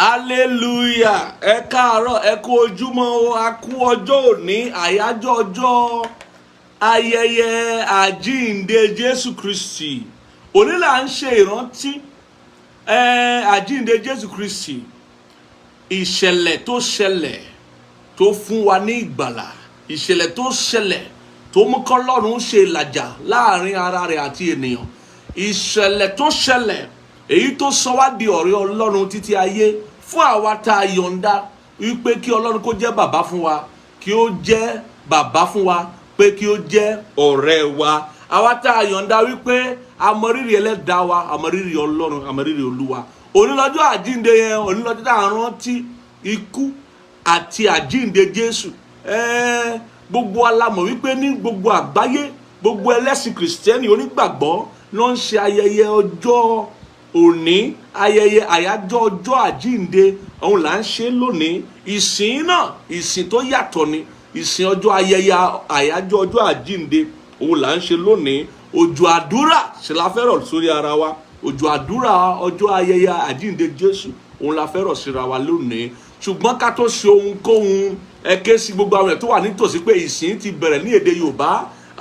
Hallelujah. Ẹ káàárọ̀, ẹ kú ojúmọ́ o, a kú ọjọ́ òní, àyájọ́ ọjọ́ ayẹyẹ àjíǹde Jésù Kristi. Òní là ń ṣe ìrántí àjíǹde Jésù Kristi, ìṣẹ̀lẹ̀ tó ṣẹlẹ̀ tó fún wa ní ìgbàlà, ìṣẹ̀lẹ̀ tó ṣẹlẹ̀ tó mú kọ́lọ́run ṣe ìlàjà láàrin ara rẹ̀ àti ènìyàn, ìṣẹ̀lẹ̀ tó ṣẹlẹ̀ èyí tó sọ wá di ọ̀rẹ́ Ọlọ́run títí ayé fún àwa tá a yọ̀ǹda wípé kí Ọlọ́run kó jẹ́ bàbá fún wa, kí ó jẹ́ bàbá fún wa, pé kí ó jẹ́ ọ̀rẹ́ wa. Àwa tá a yọ̀ǹda wípé àmọrírì ẹlẹ́dàá wa, àmọrírì Ọlọ́run, àmọrírì Olúwa. Òní lọ́jọ́ àjíǹde yẹn, òní lọ́jọ́ tá a rántí ikú àti àjíǹde Jésù. Gbogbo wa la mọ̀ wípé ní gbogbo àgbáyé, gbogbo ẹlẹ́sìn Kìrìsìtẹ́nì onígbàgbọ́ ló ń ṣe ayẹyẹ ọjọ́ òní, ayẹyẹ àyájọ́ ọjọ́ àjíǹde òun là ń ṣe lónìí. Ìsìn náà, ìsìn tó yàtọ̀ ni, ìsìn ọjọ́ ayẹyẹ àyájọ́ ọjọ́ àjíǹde òun là ń ṣe lónìí. Òjò àdúrà ṣe la fẹ́ rọ̀ sórí ara wa. Òjò àdúrà ọjọ́ ayẹyẹ àjíǹde Jésù òun la fẹ́ rọ̀ síra wa lónìí. Ṣùgbọ́n ká tó ṣe ohunkóhun, ẹ ké sí gbogbo àwọn ẹ̀ tó wà nítòsí pé ìsìn ti bẹ̀rẹ̀ ní èdè Yorùbá,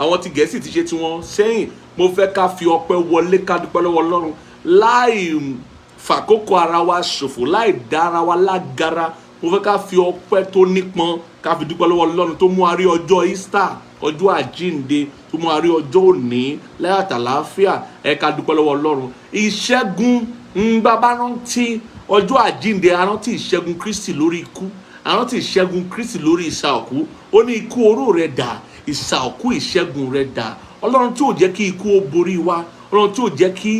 àwọn ti Gẹ̀ẹ́sì ti ṣe tiwọn sẹ́yìn. Mo fẹ́ ká fi ọpẹ́ wọlé, ká dúpẹ́ lọ́wọ́ Ọlọ́run láì fàkókò ara wa ṣòfò, láì dá ara wa lágara. Mo fẹ́ ká fi ọpẹ́ tó nípọn ká fi dúpẹ́ lọ́wọ́ Ọlọ́run tó mú a rí ọjọ́ Easter, ọjọ́ àjíǹde, tó mú a rí ọjọ́ òní láyàtàláfíà. Ẹ ká dúpẹ́ lọ́wọ́ Ọlọ́run. Ìṣẹ́gun ń bàbá rántí ọjọ́ àjíǹde, arántí ìṣẹ́gun Kristi lórí ikú, arántí ìṣẹ́gun Kristi lórí ìsà òkú. Ó ní ikú oró rẹ̀ dà, ìsà òkú ìṣẹ́gun rẹ̀ dà. Ọlọ́run tí ò jẹ́ kí ikú ó borí wa, Ọlọ́run tí ò jẹ́ kí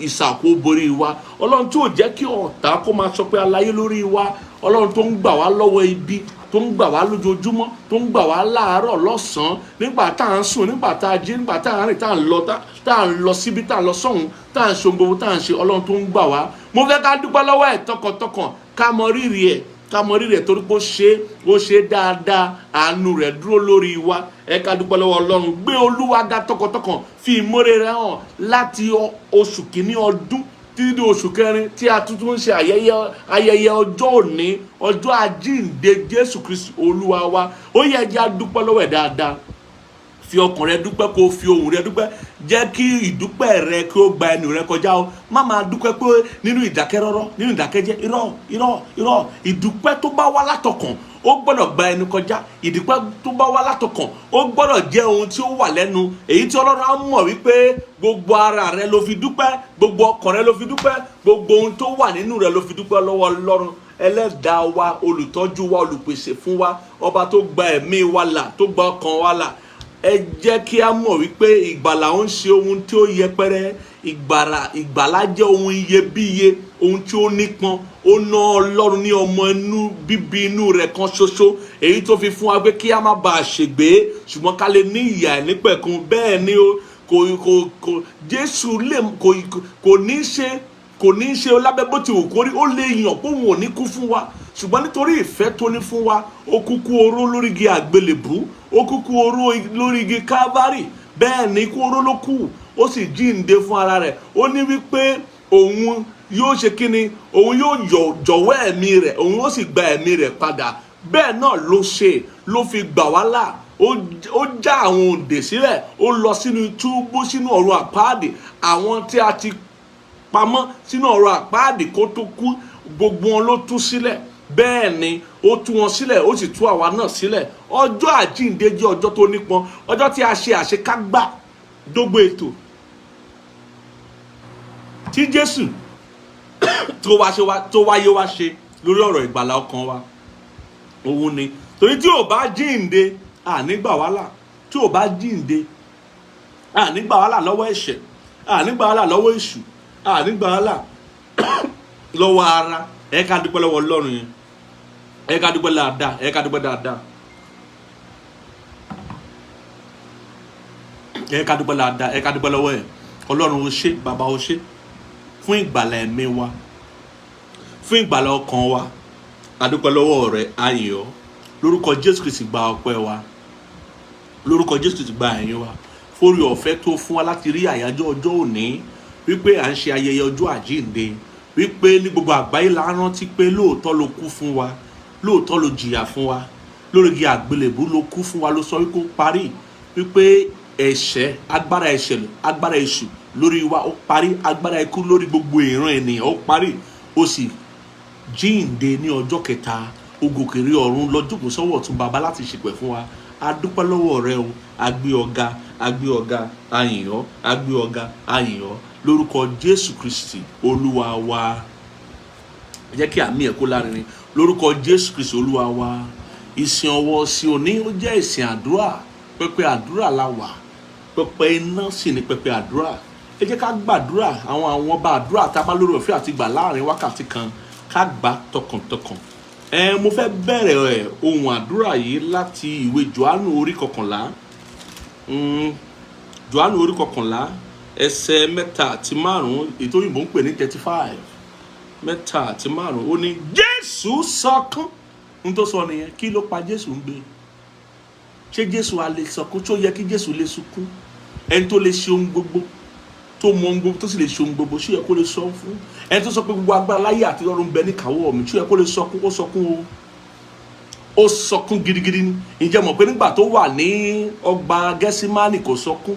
ìsà òkú ó borí wa, Ọlọ́run tí ò jẹ́ kí ọ̀tá kó máa sọ pé aláyé lórí wa, Ọlọ́run tó ń gbà wá lọ́wọ́ ibi, tó ń gbà wá lójoojúmọ́, tó ń gbà wá láàárọ̀, lọ́sàn-án, nígbà tá à ń sùn, nígbà tá a jí, nígbà tá à ń rìn, tá à ń lọ, tá à ń lọ síbi, tá à ń lọ sọ́hun, tá à ń ṣe ohun gbogbo tá à ń ṣe, Ọlọ́run tó ń gbà wá. Mo fẹ́ ká dúpẹ́ lọ́wọ́ ẹ̀ tọkàntọkàn, ká mọ rírì ẹ̀, ká mọ rírì ẹ̀, torí pé ó ṣe, ó ṣe dáadáa, àánú rẹ̀ dúró lórí wa. Ẹ ká dúpẹ́ lọ́wọ́ Ọlọ́run. Gbé Olúwa ga tọkàntọkàn, fi ìmóre rẹ̀ hàn láti oṣù kìíní ọdún títí di oṣù kẹrin tí a tuntun ń ṣe ayẹyẹ ọjọ́ òní, ọjọ́ àjíǹde Jésù Kristi Olúwa wa. Ó yẹ jẹ́ a dúpẹ́ lọ́wọ́ ẹ̀ dáadáa. Fi ọkàn rẹ dúpẹ́, kó o fi ohùn rẹ dúpẹ́. Jẹ́ kí ìdúpẹ́ rẹ kí ó gba ẹnu rẹ kọjá o. Má máa dúpẹ́ pé nínú ìdákẹ́rọ́rọ́, nínú ìdákẹ́jẹ́. Irọ́, irọ́, irọ́. Ìdúpẹ́ tó bá wá látọkàn, ó gbọ́dọ̀ gba ẹnu kọjá. Ìdúpẹ́ tó bá wá látọkàn, ó gbọ́dọ̀ jẹ́ ohun tí ó wà lẹ́nu, èyí tí Ọlọ́run á mọ̀ wípé gbogbo ara rẹ ló fi dúpẹ́, gbogbo ọkàn rẹ ló fi dúpẹ́, gbogbo ohun tó wà nínú rẹ ló fi dúpẹ́ lọ́wọ́ Ọlọ́run ẹlẹ́dàá wa, olùtọ́jú wa, olùpèsè fún wa, ọba tó gba ẹ̀mí wa là, tó gba ọkàn wa là. Ẹ jẹ́ kí a mọ̀ wípé ìgbàlà ń ṣe ohun tí ó yẹpẹrẹ. Ìgbàlà jẹ́ ohun iyebíye, ohun tí ó nípọn. Ó ná Ọlọ́run ní ọmọ inú bíbí inú rẹ̀ kan ṣoṣo, èyí tó fi fún wa pé kí a má bàa ṣègbé, ṣùgbọ́n ká lè ní ìyè àìnípẹ̀kun. Bẹ́ẹ̀ ni ó kò kò kò Jésù lè kò kò ní ṣe, kò ní ṣe lábẹ́ bó ti wù kó rí. Ó lè yàn pé òun ò ní kú fún wa, ṣùgbọ́n nítorí ìfẹ́ tó ní fún wa, ó kúkú oró lórí igi àgbélébú, ó kúkú oró lórí igi Calvary. Bẹ́ẹ̀ ni, ikú oró ló kù, ó sì jíǹde fún ara rẹ̀. Ó ní wípé òun yóò ṣe kíni? Òun yóò jọ̀wọ́ ẹ̀mí rẹ̀, òun ó sì gba ẹ̀mí rẹ̀ padà. Bẹ́ẹ̀ náà ló ṣe, ló fi gbà wá là. Ó já àwọn òǹdè sílẹ̀, ó lọ sínú túbú, sínú ọ̀run àpáàdì. Àwọn tí a ti pamọ́ sínú ọ̀run àpáàdì kó tó kú, gbogbo wọn ló tú sílẹ̀. Bẹ́ẹ̀ ni, ó tú wọn sílẹ̀, ó sì tú àwa náà sílẹ̀. Ọjọ́ àjíǹde jẹ́ ọjọ́ tó nípọn, ọjọ́ tí a ṣe àṣekágbá dógbó ètò tí Jésù tó wá ṣe wá, tó wáyé wá ṣe lórí ọ̀rọ̀ ìgbàlà ọkàn wa. Òun ni torí tí ò bá jíǹde, ànígbà wàhálà. Tí ò bá jíǹde, ànígbà wàhálà lọ́wọ́ ẹ̀ṣẹ̀, ànígbà wàhálà lọ́wọ́ èṣù, ànígbà wàhálà lọ́wọ́ ara. Ẹ ká dúpẹ́ lọ́wọ́ Ọlọ́run yẹn. Ẹ ká dúpẹ́ dáadáa. Ẹ ká dúpẹ́ dáadáa. Ẹ ká dúpẹ́ dáadáa. Ẹ ká dúpẹ́ lọ́wọ́ ẹ̀. Ọlọ́run, ó ṣé. Bàbá, ó ṣé fún ìgbàlà ẹ̀mí wa, fún ìgbàlà ọkàn wa. A dúpẹ́ lọ́wọ́ rẹ̀, a yìn ọ́. Lórúkọ Jésù Kristi, gba ọpẹ́ wa. Lórúkọ Jésù Kristi, gba ẹ̀yìn wa fórí ọ̀fẹ́ tó fún wa láti rí àyájọ́ ọjọ́ òní, wípé à ń ṣe ayẹyẹ ọjọ́ àjíǹde. Wípé ní gbogbo àgbáyé la rántí pé lóòótọ́ ló kú fún wa, lóòótọ́ ló jìyà fún wa lórí igi àgbélébú, ló kú fún wa, ló sọ wípé ó parí, wípé ẹ̀ṣẹ̀, agbára ẹ̀ṣẹ̀, agbára èṣù lórí wa ó parí, agbára ikú lórí gbogbo ìran ènìyàn ó parí. Ó sì jíǹde ní ọjọ́ kẹta, ó gòkè rí ọ̀run lọ jókòó sọ́wọ́ ọ̀tún bàbá láti ṣìpẹ̀ fún wa. A dúpẹ́ lọ́wọ́ rẹ o. A gbé ọ ga, a gbé ọ ga, a yìn ọ́, a gbé ọ ga, a yìn ọ́, lórúkọ Jésù Kristi Olúwa wa. Ẹ jẹ́ kí àmín ẹ̀ kó lárinrin. Lórúkọ Jésù Kristi Olúwa wa. Ìsìn ọwọ́ sí òní, ó jẹ́ ìsìn àdúrà. Pẹpẹ àdúrà la wà, pẹpẹ iná sì ní pẹpẹ àdúrà. Ẹ jẹ́ ká gbàdúrà àwọn ọba àdúrà tá a bá lórí ọ̀fẹ́ àti gbà láàrin wákàtí kan, ká gbà tọkàntọkàn. Ẹ mo fẹ́ bẹ̀rẹ̀ ẹ̀ ohun àdúrà yìí láti ìwé Jòhánù orí 11. Jòhánù orí 11, ẹsẹ̀ 3 àti 5, ètò òyìnbó ń pè ní 35, 3 àti 5. Ó ní Jésù sọkún. N tó sọ nìyẹn. Kí ló pa Jésù ń gbé? Ṣé Jésù a lè sọkún? Tó yẹ kí Jésù lè sunkún? Ẹni tó lè ṣe ohun gbogbo, tó mọ ohun gbogbo, tó sì lè ṣe ohun gbogbo, ṣé yẹ kó lè sọ fún ẹni tó sọ pé gbogbo agbára láyé àti ọ̀run bẹ níkàáwọ́ mi, ṣé yẹ kó lè sọkún? Ó sọkún o, ó sọkún gidigidi ni. Ǹjẹ́ mọ̀ pé nígbà tó wà ní ọgbà Gẹ́símánì, kò sọkún?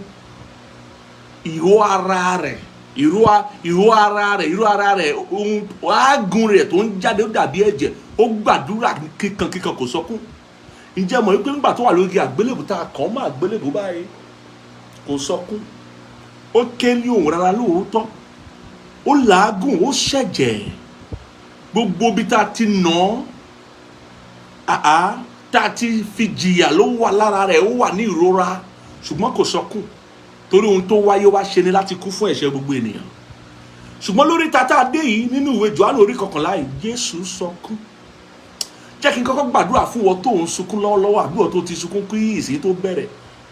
Ìró ara rẹ̀, ìró ara rẹ̀, ohun àágùn rẹ̀ tó ń jáde, ó dàbí ẹ̀jẹ̀. Ó gbàdúrà kíkan kíkan, kò sọkún. Ǹjẹ́ mọ̀ wípé nígbà tó wà lórí àgbélébùú, tá a kàn mọ́ àgbélébùú báyìí, kò sọkún? Ó ké ní òun rárá lóòótọ́, ó làágùn, ó ṣẹ̀jẹ̀, gbogbo ibi tá a ti nà án, àá tá a ti fi jìyà ló wà lára rẹ̀, ó wà ní ìrora, ṣùgbọ́n kò sọkún, torí ohun tó wáyé wá ṣe ni láti kú fún ẹ̀ṣẹ̀ gbogbo ènìyàn. Ṣùgbọ́n lórí tata dé yìí, nínú ìwé Jòhánù orí 11 yìí, Jésù sọkún. Jẹ́ kí n kọ́kọ́ gbàdúrà fún wọn tó ń sunkún lọ́wọ́lọ́wọ́, àbí wọn tó ti sunkún kí ìsìn tó bẹ̀rẹ̀.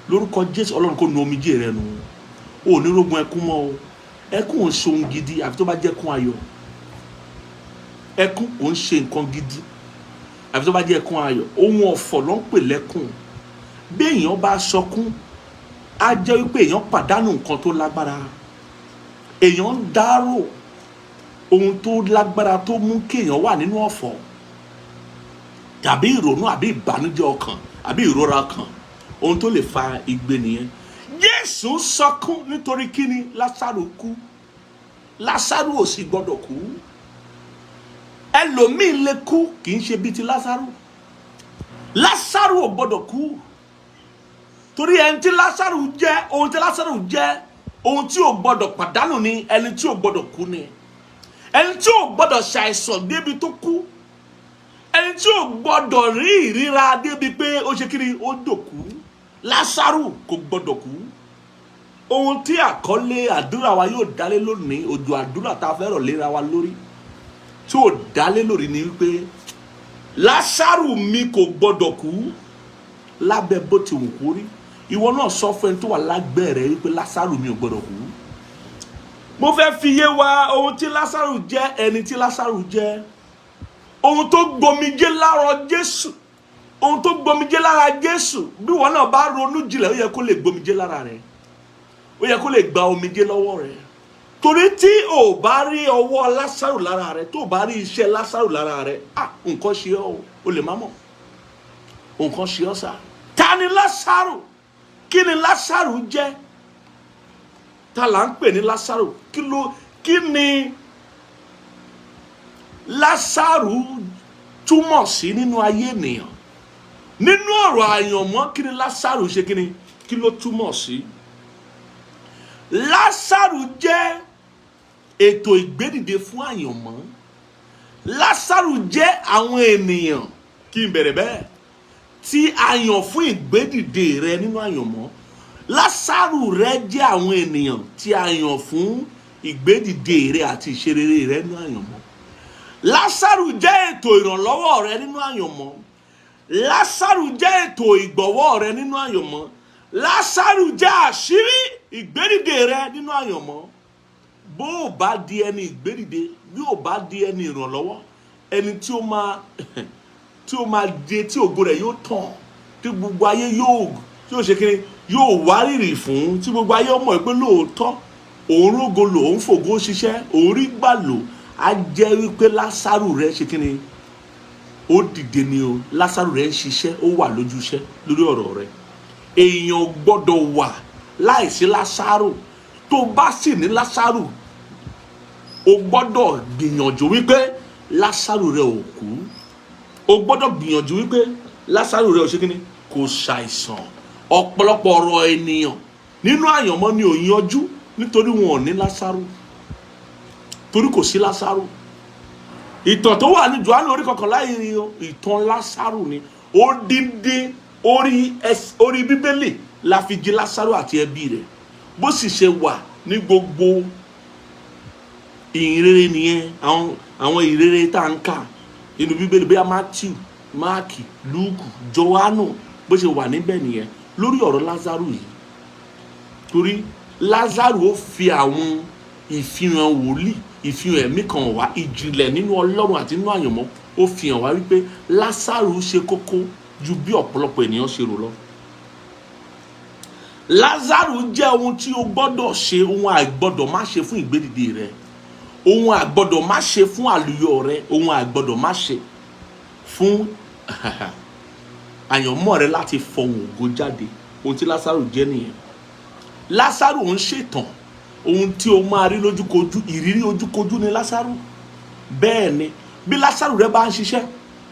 Lórúkọ Jésù, Ọlọ́run kò nu omijé rẹ nù. O ò ní rógun ẹkún mọ́ o. Ẹkún ò ń ṣe ohun gidi àfi tó bá jẹ́ ẹkún ayọ̀. Ẹkún kò ń ṣe nǹkan gidi àfi tó bá jẹ́ ẹkún ayọ̀. Ohun ọ̀fọ̀ ló ń pè lẹ́kùn. Bí èèyàn bá sọkún, á jẹ́ wípé èèyàn pàdánù nǹkan tó lágbára, èèyàn ń dárò ohun tó lágbára tó mú kéèyàn wà nínú ọ̀fọ̀ tàbí ìrònú àbí ìbànújẹ́ ọkàn àbí ìrora ọkàn. Ohun tó lè fa igbe nìyẹn. Jésù sọkún nítorí kíni? Lásárù kú. Lásárù ò sì gbọdọ̀ kú. Ẹlòmíín lè kú, kì í ṣe bíi ti Lásárù. Lásárù ò gbọdọ̀ kú, torí ẹni tí Lásárù jẹ́, ohun tí Lásárù jẹ́, ohun tí ò gbọdọ̀ pàdánù ni, ẹni tí ò gbọdọ̀ kú ni, ẹni tí ò gbọdọ̀ ṣàìsàn débi tó kú, ẹni tí ò gbọdọ̀ rí ìríra débi pé ó ṣe kiri ó dòkú. Lásárù kò gbọdọ̀ kú. Ohun tí àkọlé àdúrà wa yóò dálé lónìí, òjò àdúrà tá a fẹ́ rọ̀ léra wa lórí tí ò dálé lórí ni wípé Lásárù mi kò gbọdọ̀ kú lábẹ́ bó ti wù kó rí. Ìwọ náà sọ fún ẹni tó wà lágbẹ̀ẹ́ rẹ wípé Lásárù mi ò gbọdọ̀ kú. Mo fẹ́ fi yé wa ohun tí Lásárù jẹ́, ẹni tí Lásárù jẹ́, ohun tó gbomijé lára Jésù, ohun tó gbomijé lára Jésù. Bí wọn náà bá ronú jinlẹ̀, ó yẹ kó lè gbomijé lára rẹ, ó yẹ kó lè gba omijé lọ́wọ́ rẹ, torí tí o bá rí ọwọ́ Lásárù lára rẹ, tó o bá rí iṣẹ́ Lásárù lára rẹ, ah, nǹkan ṣe ọ́ o. O lè má mọ̀ nǹkan ṣe ọ́ sá. Ta ni Lásárù? Kí ni Lásárù jẹ́? Ta là ń pè ní Lásárù? Kí ni Lásárù túmọ̀ sí nínú ayé ènìyàn, nínú ọ̀rọ̀ àyànmọ́? Kí ni Lásárù ṣe? Kí ló túmọ̀ sí? Lásárù jẹ́ ètò ìgbédìde fún àyànmọ́. Lásárù jẹ́ àwọn ènìyàn, kí n bẹ̀rẹ̀ bẹ́ẹ̀, tí a yàn fún ìgbédìde rẹ nínú àyànmọ́. Lásárù rẹ jẹ́ àwọn ènìyàn tí a yàn fún ìgbédìde rẹ àti ìṣerere rẹ nínú àyànmọ́. Lásárù jẹ́ ètò ìrànlọ́wọ́ rẹ nínú àyànmọ́. Lásárù jẹ́ ètò ìgbọ̀wọ́ rẹ nínú àyànmọ́. Lásárù jẹ́ àṣírí ìgbédìde rẹ nínú àyànmọ́. Bó o bá di ẹni ìgbédìde, bí o bá di ẹni ìrànlọ́wọ́, ẹni tí ó máa di tí ògo rẹ̀ yóò tàn, tí gbogbo ayé yóò ṣe kiri, yóò wárìrì fún, tí gbogbo ayé mọ̀ pé lóòótọ́ òun rógo lò, òun fògo ṣiṣẹ́, òun rí gbà lò. Á jẹ́ wípé Lásárù rẹ ṣe kí ni? Ó dìde ni o. Lásárù rẹ ń ṣiṣẹ́, ó wà lójú iṣẹ́ lórí ọ̀rọ̀ rẹ. Èèyàn gbọ́dọ̀ wà láìsí Lásárù. Tó bá sì ní Lásárù, o gbọ́dọ̀ gbìyànjú wípé Lásárù rẹ ò kú. O gbọ́dọ̀ gbìyànjú wípé Lásárù rẹ ò ṣe kí ni? Kò ṣàìsàn. Ọ̀pọ̀lọpọ̀ ọ̀rọ̀ ènìyàn nínú àyànmọ́ ni ò yanjú nítorí wọn ò ní Lásárù, torí kò sí Lásárù. Ìtàn tó wà ní Jòhánù orí 11 yìí, ìtàn Lásárù ni. Odindi orí Bíbélì la fi jí Lásárù àti ẹbí rẹ̀. Bó sì ṣe wà ní gbogbo ìhìnrere nìyẹn. Àwọn ìhìnrere tá à ń kà nínú Bíbélì, bóyá Matthew, Mark, Luke, Jòhánù, bó ṣe wà níbẹ̀ nìyẹn lórí ọ̀rọ̀ Lásárù yìí. Torí Lásárù, ó fi àwọn ìfihàn wòlíì, ìfihàn ẹ̀mí kan wá, ìjìnlẹ̀ nínú Ọlọ́run àti nínú àyànmọ́. Ó fi hàn wá wípé Lásárù ṣe kókó ju bí ọ̀pọ̀lọpọ̀ ènìyàn ṣe rò lọ. Lásárù jẹ́ ohun tí o gbọ́dọ̀ ṣe, ohun àìgbọ́dọ̀ má ṣe fún ìgbédìde rẹ, ohun àgbọ́dọ̀ má ṣe fún àlùyọ rẹ, ohun àgbọ́dọ̀ má ṣe fún àyànmọ́ rẹ láti fọhùn ògo jáde. Ohun tí Lásárù jẹ́ nìyẹn. Lásárù ń ṣètàn ohun tí o máa rí lójúkojú. Ìrírí ojúkojú ni Lásárù. Bẹ́ẹ̀ ni, bí Lásárù rẹ bá ń ṣiṣẹ́,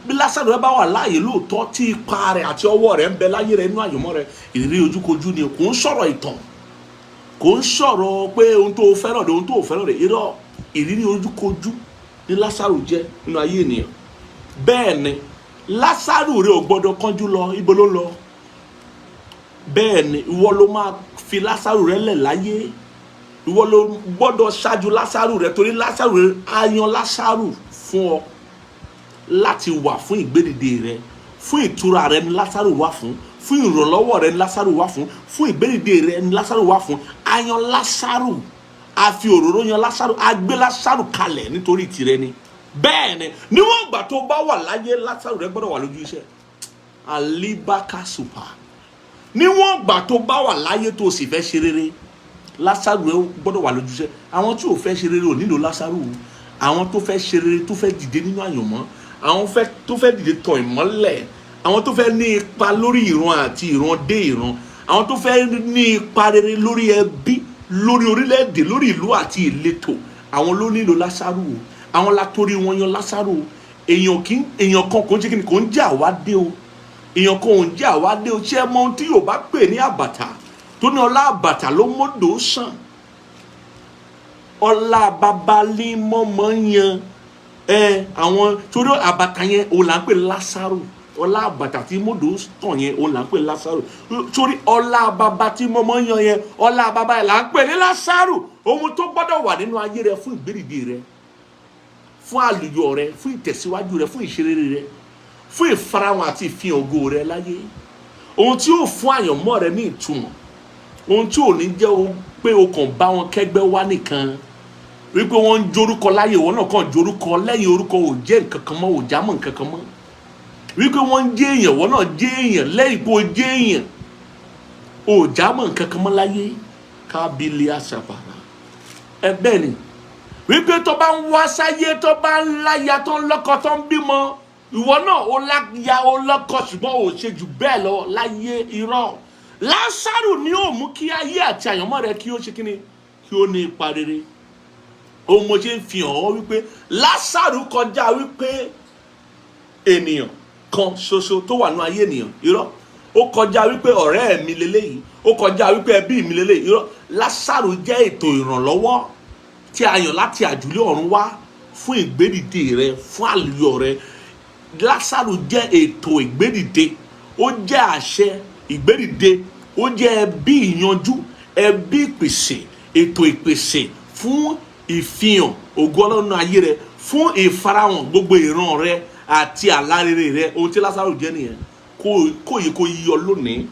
bí Lásárù rẹ bá wà láàyè lóòótọ́, tí ipa rẹ̀ àti ọwọ́ rẹ̀ ń bẹ láyé rẹ, inú àyànmọ́ rẹ, ìrírí ojúkojú ni. Kò ń sọ̀rọ̀ ìtàn, kò ń sọ̀rọ̀ pé ohun tó fẹ́ràn rẹ̀, ohun tó fẹ́ràn rẹ̀. Irọ́. Ìrírí ojúkojú ni Lásárù jẹ́ nínú ayé ènìyàn. Bẹ́ẹ̀ ni, Lásárù rẹ ò gbọ́dọ̀ kánjú lọ. Ibo ló ń lọ? Bẹ́ẹ̀ ni, ìwọ ló máa fi Lásárù rẹ lẹ̀ láyé. Ìwọ ló gbọ́dọ̀ ṣáájú Lásárù rẹ, torí Lásárù rẹ, á yan Lásárù fún ọ láti wà fún ìgbédìde rẹ. Fún ìtura rẹ ni Lásárù wà fún ìrànlọ́wọ́ rẹ ni Lásárù wà fún ìgbédìde rẹ ni Lásárù wà fún. A yan Lásárù, a fi òróró yan Lásárù, a gbé Lásárù kalẹ̀ nítorí tìrẹ ni. Bẹ́ẹ̀ ni, níwọ̀n ìgbà tó bá wà láyé, Lásárù rẹ gbọ́dọ̀ wà lójú iṣẹ́. Alibaka supa. Níwọ̀n ìgbà tó bá wà láyé, tó sì fẹ́ ṣe rere, Lásárù rẹ gbọ́dọ̀ wà lójú iṣẹ́. Àwọn tí ò fẹ́ ṣe rere ò nílò Lásárù o. Àwọn tó fẹ́ ṣe rere, tó fẹ́ dìde nínú àyànmọ́, àwọn tó fẹ́ dìde tọ̀ ìmọ́lẹ̀, àwọn tó fẹ́ ní ipa lórí ìran àti ìran dé ìran, àwọn tó fẹ́ ní ipa rere lórí ẹbí, lórí orílẹ̀-èdè, lórí ìlú àti ìletò, àwọn ló nílò Lásárù o. Àwọn látorí wọn yan Lásárù o. Èèyàn kì í, èèyàn kan kò ń ṣe kí ni, kò ń jẹ́ àwádé o. Èèyàn kan ò ń jẹ́ àwádé o. Ṣé ẹ mọ ohun tí yóò bá pè ní àbàtà tó ní ọlá àbàtà ló mọ́dọ̀ sàn? Ọlá babalí mọ́mọ́ yan ẹ àwọn, torí àbàtà yẹn òun là ń pè Lásárù. Ọlá àbàtà tí mọ́dọ̀ tàn yẹn, òun là ń pè Lásárù. Torí ọlá bàbá tí mọ́mọ́ yan yẹn, ọlá bàbá yẹn là ń pè ní Lásárù. Ohun tó gbọ́dọ̀ wà nínú ayé rẹ fún ìgbédìde rẹ, fún àlùyọ rẹ, fún ìtẹ̀síwájú rẹ, fún ìṣerere rẹ, fún ìfarahàn àti ìfihàn ògo rẹ láyé, ohun tí yóò fún àyànmọ́ rẹ ní ìtumọ̀, ohun tí ò ní jẹ́ o pé o kàn bá wọn kẹ́gbẹ́ wá nìkan, wípé wọ́n ń jorúkọ láyé, ìwọ náà kàn jorúkọ lẹ́yìn orúkọ, ò jẹ́ nǹkan kan mọ́, ò já mọ́ nǹkan kan mọ́. Wípé wọ́n ń jẹ́ èèyàn, ìwọ náà jẹ́ èèyàn, lẹ́yìn pé o jẹ́ èèyàn, ò já mọ́ nǹkan kan mọ́ láyé. Kábílì àṣàbàrà ẹ. Bẹ́ẹ̀ ni, wípé tó bá ń wá sáyé, tó bá ń láya, tó ń lọ́kọ, tó ń bímọ, ìwọ náà ó láya, ó lọ́kọ, ṣùgbọ́n ò ṣe jù bẹ́ẹ̀ lọ láyé. Irọ́. Lásárù ni ó mú kí ayé àti àyànmọ́ rẹ kí ó ṣe kíni, kí ó ní ipa rere. Ohun mo ṣe ń fi hàn ọ́ wípé Lásárù kọjá wípé ènìyàn kan ṣoṣo tó wà ní ayé ènìyàn. Irọ́. Ó kọjá wípé ọ̀rẹ́ mi leléyìí, ó kọjá wípé ẹbí mi leléyìí. Irọ́. Lásárù jẹ́ ètò ìrànlọ́wọ́ tí a yàn láti àjùlé ọ̀run wá fún ìgbédìde rẹ, fún àlùyọ rẹ. Lásárù jẹ́ ètò ìgbédìde, ó jẹ́ àṣẹ ìgbédìde, ó jẹ́ ẹbí ìyanjú, ẹbí ìpèsè, ètò ìpèsè fún ìfihàn ògo Ọlọ́run ayé rẹ, fún ìfarahàn gbogbo ìran rẹ àti àlárere rẹ. Ohun tí Lásárù jẹ́ nìyẹn. Kó yìí kó yíyọ lónìí.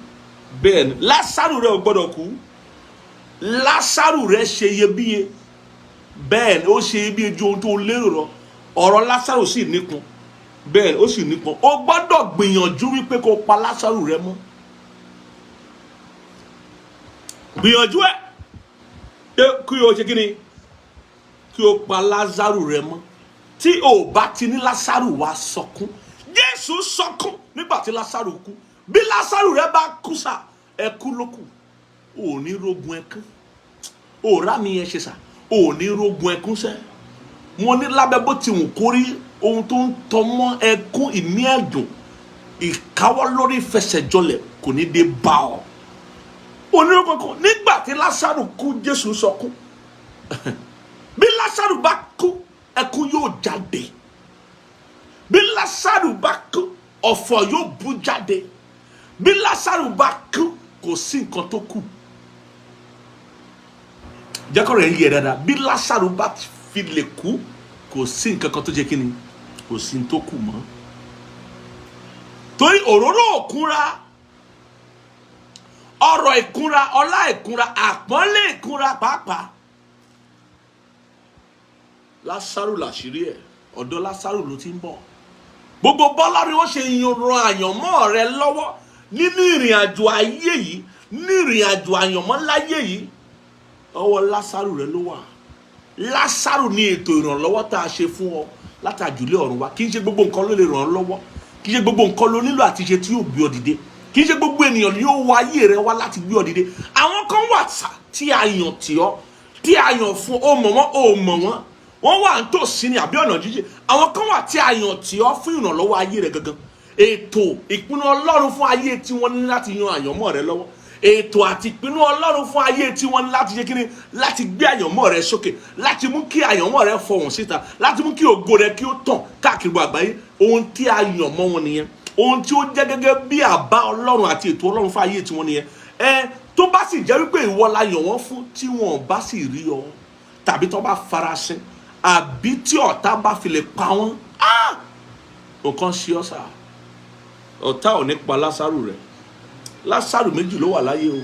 Bẹ́ẹ̀ ni, Lásárù rẹ ò gbọ́dọ̀ kú. Lásárù rẹ ṣe iyebíye. Bẹ́ẹ̀ ni, ó ṣe iyebíye ju ohun tó lérò lọ. Ọ̀rọ̀ Lásárù sì nípọn. Bẹ́ẹ̀ ni, ó sì nípọn. O gbọ́dọ̀ gbìyànjú wípé kó pa Lásárù rẹ mọ́. Gbìyànjú ẹ̀ pé kí o ṣe kí ni, Kí o pa Lásárù rẹ mọ́. Tí o bá ti ní Lásárù, wá sọkún. Jésù sọkún nígbà tí Lásárù kú. Bí Lásárù rẹ bá kú sà, ẹkú ló kù. Ò ní rógun ẹkún. Ò rá mi yẹn ṣe sà, ò ní rógun ẹkún sẹ́. Mo ní lábẹ́ bó ti wù kórí, ohun tó ń tọmọ́ ẹkún, ìní ẹ̀dùn, ìkáwọ́ lórí ìfẹsẹ̀jọlẹ̀ kò ní dé bá ọ. Onírúurú kan. Nígbà tí Lásárù kú, Jésù sọkún. Bí Lásárù bá kú, ẹkún yóò jáde. Bí Lásárù bá kú, ọ̀fọ̀ yóò bú jáde. Bí Lásárù bá kú, kò sí nǹkan tó kù. Jẹ́kọ̀ọ́ rẹ̀ ń yẹ dáadáa. Bí Lásárù bá fi lè kú, kò sí nǹkan kan tó jẹ́ kí ni, kò sí tó kù mọ́, torí òróró òkúra, ọrọ̀ ìkúnra, ọlá ìkúnra, àpọ́nlé ìkúnra pàápàá, Lásárù làṣírí ẹ̀. Ọ̀dọ̀ Lásárù ló ti ń bọ̀. Gbogbo bọ́lá ni wọ́n ṣe yan àyànmọ́ rẹ lọ́wọ́ nínú ìrìn àjò ayé yìí, ní ìrìn àjò àyànmọ́ láyé yìí, ọwọ́ Lásárù rẹ ló wà. Lásárù ní ètò ìrànlọ́wọ́ tá a ṣe fún ọ látàjùlé ọ̀run wa. Kì í ṣe gbogbo nǹkan ló lè ràn ọ́ lọ́wọ́. Kì í ṣe gbogbo nǹkan ló nílò àti ṣe tí yóò gbé ọ dìde. Kì í ṣe gbogbo ènìyàn ni yóò wá ayé rẹ wá láti gbé ọ dìde. Àwọn kan wà sá tí a yàn tì ọ́, tí a yàn fún ọ. Mọ̀ wọ́n, ò mọ̀ wọ́n, wọ́n wà nítòsí ni àbí ọ̀nà jíjìn. Àwọn kan wà tí a yàn tì ọ́ fún ìrànlọ́wọ́ ayé rẹ gangan. Ètò ìpinnu Ọlọ́run fún ayé tí wọ́n ní láti yan àyànmọ́ rẹ lọ́wọ́, ètò àti ìpinnu Ọlọ́run fún ayé tí wọ́n ní láti ṣe kíni, láti gbé àyànmọ́ rẹ sókè, láti mú kí àyànmọ́ rẹ fọhùn síta, láti mú kí ògo rẹ kí ó tàn káàkiri gbogbo àgbáyé. Ohun tí a yàn mọ́ wọn nìyẹn. Ohun tí ó jẹ́ gẹ́gẹ́ bí àbá Ọlọ́run àti ètò Ọlọ́run fún ayé tí wọ́n nìyẹn. Ẹ tó bá sì jẹ́ wípé ìwọ la yàn wọ́n fún, tí wọn bá sì rí ọ, tàbí tó bá farasin, àbí tí ọ̀tá bá fi lè pa wọ́n, nǹkan ṣe ọ́ sà. Ọ̀tá ò ní pa Lásárù rẹ̀. Lásárù méjì ló wà láyé o.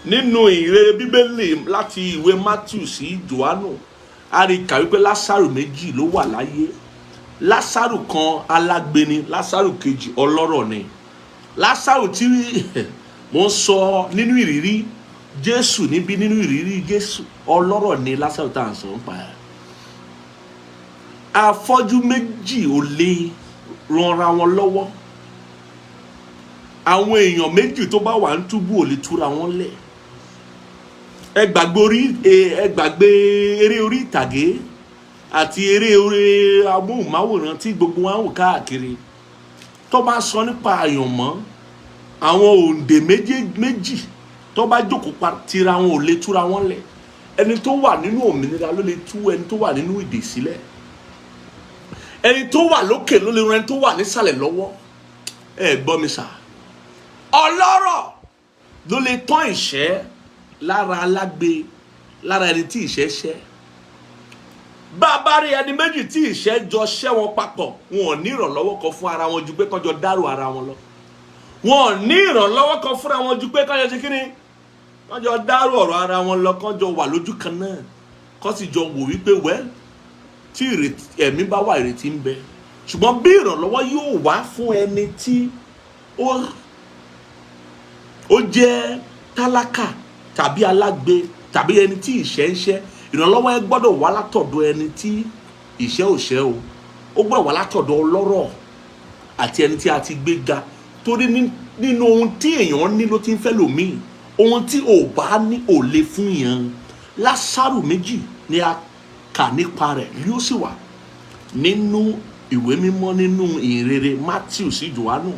Nínú ìrere Bíbélì láti ìwé Matthew sí Johannu, a rí kà wípé Lásárù méjì ló wà láyé. Lásárù kan alágbe ni, Lásárù kejì ọlọ́rọ̀ ni. Lásárù tí mo ń sọ nínú ìrírí Jésù níbí, nínú ìrírí Jésù, ọlọ́rọ̀ ni Lásárù tá à ń sọ ń pa ẹ̀. Afọ́jú méjì ò lè ranra wọn lọ́wọ́. Àwọn èèyàn méjì tó bá wà ń túbú ò lè túra wọn lẹ̀. Ẹ gbàgbé orí, ẹ gbàgbé eré orí ìtàgé àti eré orí amóhùnmáwòrán tí gbogbo wa ń wò káàkiri. Tó bá sọ nípa àyànmọ́, àwọn òǹdè méjì méjì tó bá jókòó pa tira wọn, ò lè túra wọn lẹ̀. Ẹni tó wà nínú òmìnira ló lè tú ẹni tó wà nínú ìdè sílẹ̀. Ẹni tó wà lókè ló lè ran ẹni tó wà nísàlẹ̀ lọ́wọ́. Ẹ gbọ́ mi sà, ọlọ́rọ̀ ló lè tán ìṣẹ́ lára alágbe, lára ẹni tí ìṣẹ́ ṣẹ́. Bá a bá rí ẹni méjì tí ìṣẹ́ jọ ṣẹ́ wọn papọ̀, wọn ò ní ìrànlọ́wọ́ kan fún ara wọn ju pé kọ́jọ dárò ara wọn lọ. Wọn ò ní ìrànlọ́wọ́ kan fúnra wọn ju pé kọ́jọ ṣe kíni, kọ́jọ dárò ọ̀rọ̀ ara wọn lọ, kọ́jọ wà lójú kan náà, kọ́ sì jọ wò wípé wẹ́ tí ìrètí ẹ̀mí bá wà, ìrètí ń bẹ. Ṣùgbọ́n bí ìrànlọ́wọ́ yóò wá fún ẹni tí ó jẹ́ tálákà tàbí alágbe tàbí ẹni tí ìṣẹ́ ń ṣẹ́, ìrànlọ́wọ́ ẹ gbọ́dọ̀ wá látọ̀dọ̀ ẹni tí ìṣẹ́ ò ṣẹ́ o. Ó gbọ́dọ̀ wá látọ̀dọ̀ ọlọ́rọ̀ àti ẹni tí a ti gbé ga, torí nínú ohun tí èèyàn ní ló ti ń fẹ́ lòmíì. Ohun tí ò bá ní ò lè fún yàn. Lásárù méjì ni a kà nípa rẹ̀, yóò sì wà nínú ìwé mímọ́, nínú ìhìnrere Matthew sí Johannu.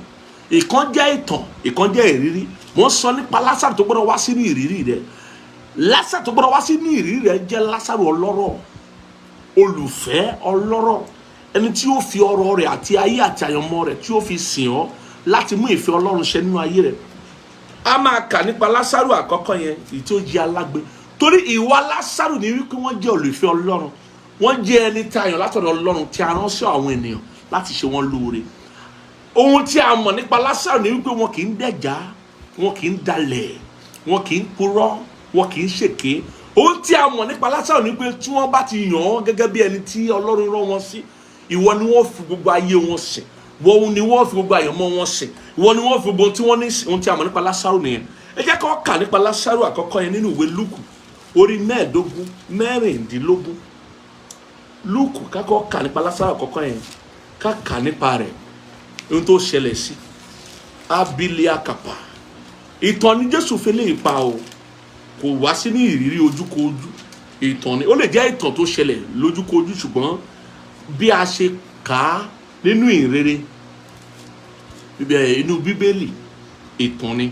Ìkan jẹ́ ìtàn, ìkan jẹ́ ìrírí. Mo ń sọ nípa Lásárù tó gbọ́dọ̀ wá sínú ìrírí rẹ̀. Lásárù tó gbọ́dọ̀ wá sínú ìrírí rẹ̀ jẹ́ Lásárù ọlọ́rọ̀, olùfẹ́ ọlọ́rọ̀, ẹni tí ó fi ọrọ̀ rẹ̀ àti ayé àti àyànmọ́ rẹ̀ tí ó fi sìn ọ́ láti mú ìfẹ́ Ọlọ́run ṣẹ nínú ayé rẹ̀. A máa kà nípa Lásárù àkọ́kọ́ yẹn, èyí tí ó jẹ́ alágbe, torí ìwà Lásárù ní wípé wọ́n jẹ́ olùfẹ́ Ọlọ́run, wọ́n jẹ́ ẹni tí a yàn látọ̀dọ̀ Ọlọ́run, tí a rán sí àwọn ènìyàn láti ṣe wọ́n lóore. Ohun tí a mọ̀ nípa Lásárù ní wípé wọn kì í dẹ̀já, wọn kì í dalẹ̀, wọn kì í purọ́, wọn kì í ṣèké. Ohun tí a mọ̀ nípa Lásárù ní wípé tí wọ́n bá ti yàn án gẹ́gẹ́ bí ẹni tí Ọlọ́run rán wọn sí, ìwọ ni wọ́n fi gbogbo ayé wọn sìn, wọ́n ni wọ́n fi gbogbo àyànmọ́ wọn sìn, ìwọ ni wọ́n fi gbogbo ohun tí wọ́n ní sìn. Ohun tí a mọ̀ nípa Lásárù nìyẹn. Ẹ jẹ́ kó kà nípa Lásárù àkọ́kọ́ yẹn nínú ìwé Lúùkù. orí 15, 16. Lúùkù, kákọ́ kà nípa Lásárù àkọ́kọ́ yẹn, ká kà nípa rẹ̀, ohun tó ṣẹlẹ̀ sí abiliakapa. Ìtàn ni Jésù fi lè pa o, kò wá sí ní ìrírí ojúkojú. Ìtàn ni, ó lè jẹ́ ìtàn tó ṣẹlẹ̀ lójúkojú, ṣùgbọ́n bí a ṣe kà á nínú ìrere inú Bíbélì, ìtàn ni.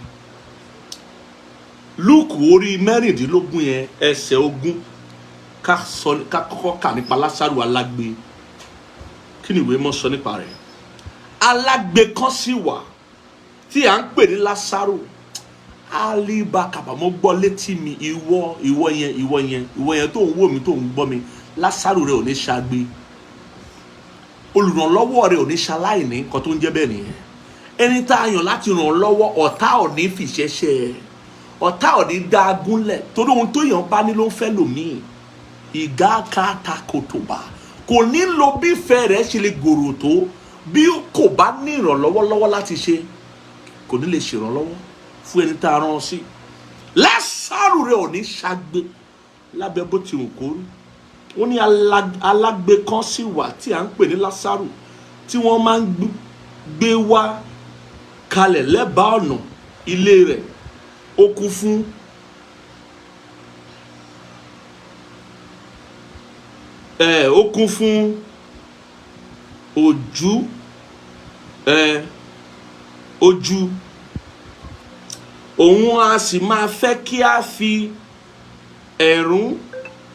Lúùkù orí 16 yẹn, ẹsẹ̀ 20, ká sọ, ká kọ́kọ́ kà nípa Lásárù alágbe. Kí ni ìwé mọ́ sọ nípa rẹ̀? Alágbe kan sì wà tí à ń pè ní Lásárù alibakaba. Mo gbọ́ létí mi, ìwọ, ìwọ yẹn, ìwọ yẹn, ìwọ yẹn tó ń wò mí, tó ń gbọ́ mi, Lásárù rẹ ò ní ṣagbe, olùrànlọ́wọ́ rẹ ò ní ṣaláìní. Nǹkan tó ń jẹ́ bẹ́ẹ̀ nìyẹn. Ẹni tá a yàn láti ràn lọ́wọ́, ọ̀tá ò ní fìṣẹ́ṣẹ́, ọ̀tá ò ní dá a gúnlẹ̀, torí ohun tó yàn bá ní ló ń fẹ́ lòmíì. Ìgákàtàkòtòbà kò ní lo bí ìfẹ́ rẹ̀ ṣe lè gòrò tó, bí kò bá ní ìrànlọ́wọ́ lọ́wọ́ láti ṣe, kò ní lè ṣèrànlọ́wọ́ fún ẹni tá a rán sí. Lásárù rẹ̀ ò ní ṣagbe lábẹ́ bó ti wù kó rí. Ó ní alágbe kan sì wà tí à ń pè ní Lásárù, tí wọ́n máa ń gbé wá kalẹ̀ lẹ́bàá ọ̀nà ilé rẹ̀. Ó kún fún ó kún fún ojú ojú, òun a sì máa fẹ́ kí a fi ẹ̀rún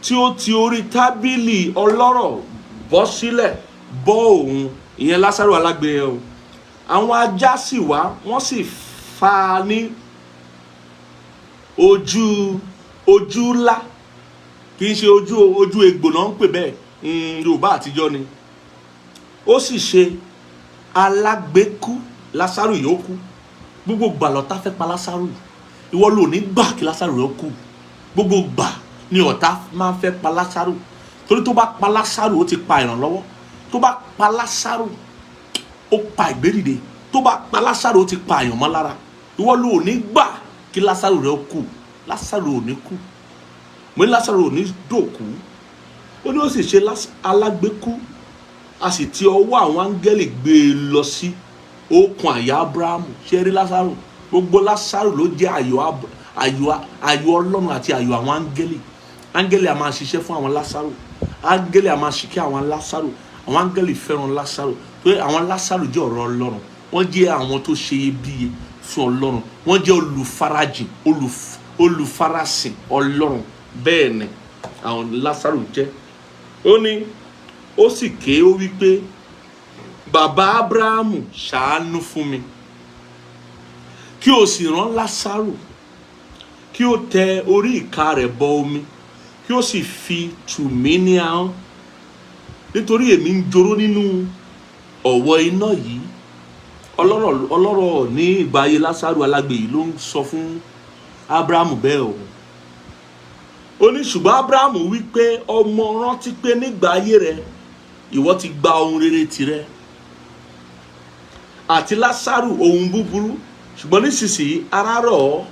tí ó ti orí tábìlì ọlọ́rọ̀ bọ́ sílẹ̀ bọ́ òun. Ìyẹn Lásárù alágbe yẹn o. Àwọn ajá sì wá, wọ́n sì fà á ní ojú, ojú ńlá. Kì í ṣe ojú, ojú egbò náà ń pè bẹ́ẹ̀, Yorùbá àtijọ́ ni. Ó sì ṣe, alágbèékú Lásárù yóò kú. Gbogbo gbà lọ́tá fẹ́ pa Lásárù. Ìwọ ló ní gbà kí Lásárù yóò kú. Gbogbo gbà ni ọ̀tá máa ń fẹ́ pa Lásárù, torí tó bá pa Lásárù, ó ti pa ìrànlọ́wọ́. Tó bá pa Lásárù, ó pa ìgbédìde. Tó bá pa Lásárù, ó ti pa àyànmọ́ lára. Ìwọ ló ní gbà kí Lásárù rẹ kú. Lásárù ò ní kú. Mo ní Lásárù ò ní dòkú. Ó ní ó sì ṣe, alágbèékú, a sì ti ọwọ́ àwọn áńgẹ́lì gbé e lọ sí okùn àyà Abrahamu. Ṣé rí Lásárù? Gbogbo Lásárù ló jẹ́ ayọ̀ ayọ̀, ayọ̀ Ọlọ́run àti ayọ̀ àwọn áńgẹ́lì. Áńgẹ́lì a máa ṣiṣẹ́ fún àwọn Lásárù, áńgẹ́lì a máa ṣìkẹ́ àwọn Lásárù. Àwọn áńgẹ́lì fẹ́ràn Lásárù pé àwọn Lásárù jẹ́ ọ̀rọ̀ Ọlọ́run. Wọ́n jẹ́ àwọn tó ṣe iyebíye fún Ọlọ́run. Wọ́n jẹ́ olùfarajìn, olùfarasìn Ọlọ́run. Bẹ́ẹ̀ ni àwọn Lásárù jẹ́. Ó ní ó sì ké, ó wí pé, "Bàbá Abrahamu, ṣàánú fún mi, kí o sì rán Lásárù kí ó tẹ orí ìka rẹ̀ bọ omi, kí ó sì fi tù mí ní ahọ́n, nítorí èmi ń joró nínú ọ̀wọ́ iná yìí." Ọlọ́rọ̀, ọlọ́rọ̀ ní ìgbà ayé Lásárù alágbe yìí ló ń sọ fún Abrahamu bẹ́ẹ̀ o. Ó ní ṣùgbọ́n Abrahamu wí pé, "Ọmọ, rántí pé nígbà ayé rẹ ìwọ ti gba ohun rere tirẹ̀, àti Lásárù ohun búburú, ṣùgbọ́n nísinsìnyí ara rọ̀ ọ́,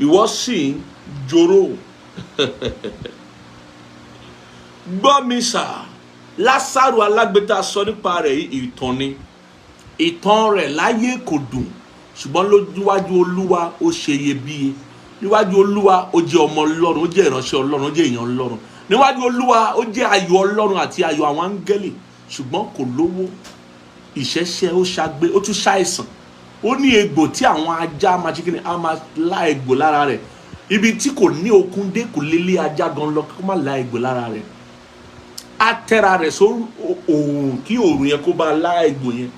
ìwọ sì ń joró." Gbọ́ mi sà, Lásárù alágbe tá a sọ nípa rẹ̀ yìí, ìtàn ni. Ìtàn rẹ̀ láyé kò dùn, ṣùgbọ́n lójúwájú Olúwa ó ṣe iyebíye. Níwájú Olúwa, ó jẹ́ ọmọ Ọlọ́run, ó jẹ́ ìránṣẹ́ Ọlọ́run, ó jẹ́ èèyàn Ọlọ́run. Níwájú Olúwa, ó jẹ́ ayọ̀ Ọlọ́run àti ayọ̀ àwọn áńgẹ́lì. Ṣùgbọ́n kò lówó, ìṣẹ́ṣẹ́, ó ṣagbe, ó tún ṣàìsàn, ó ní egbò tí àwọn ajá máa ṣe kí ni, á máa lá egbò lára rẹ̀. Ibi tí kò ní okun dé, kò lè lé ajá gan lọ kó má lá egbò lára rẹ̀. Á tẹ́ra rẹ̀ sórí òòrùn kí òòrùn yẹn kó bá lá egbò yẹn.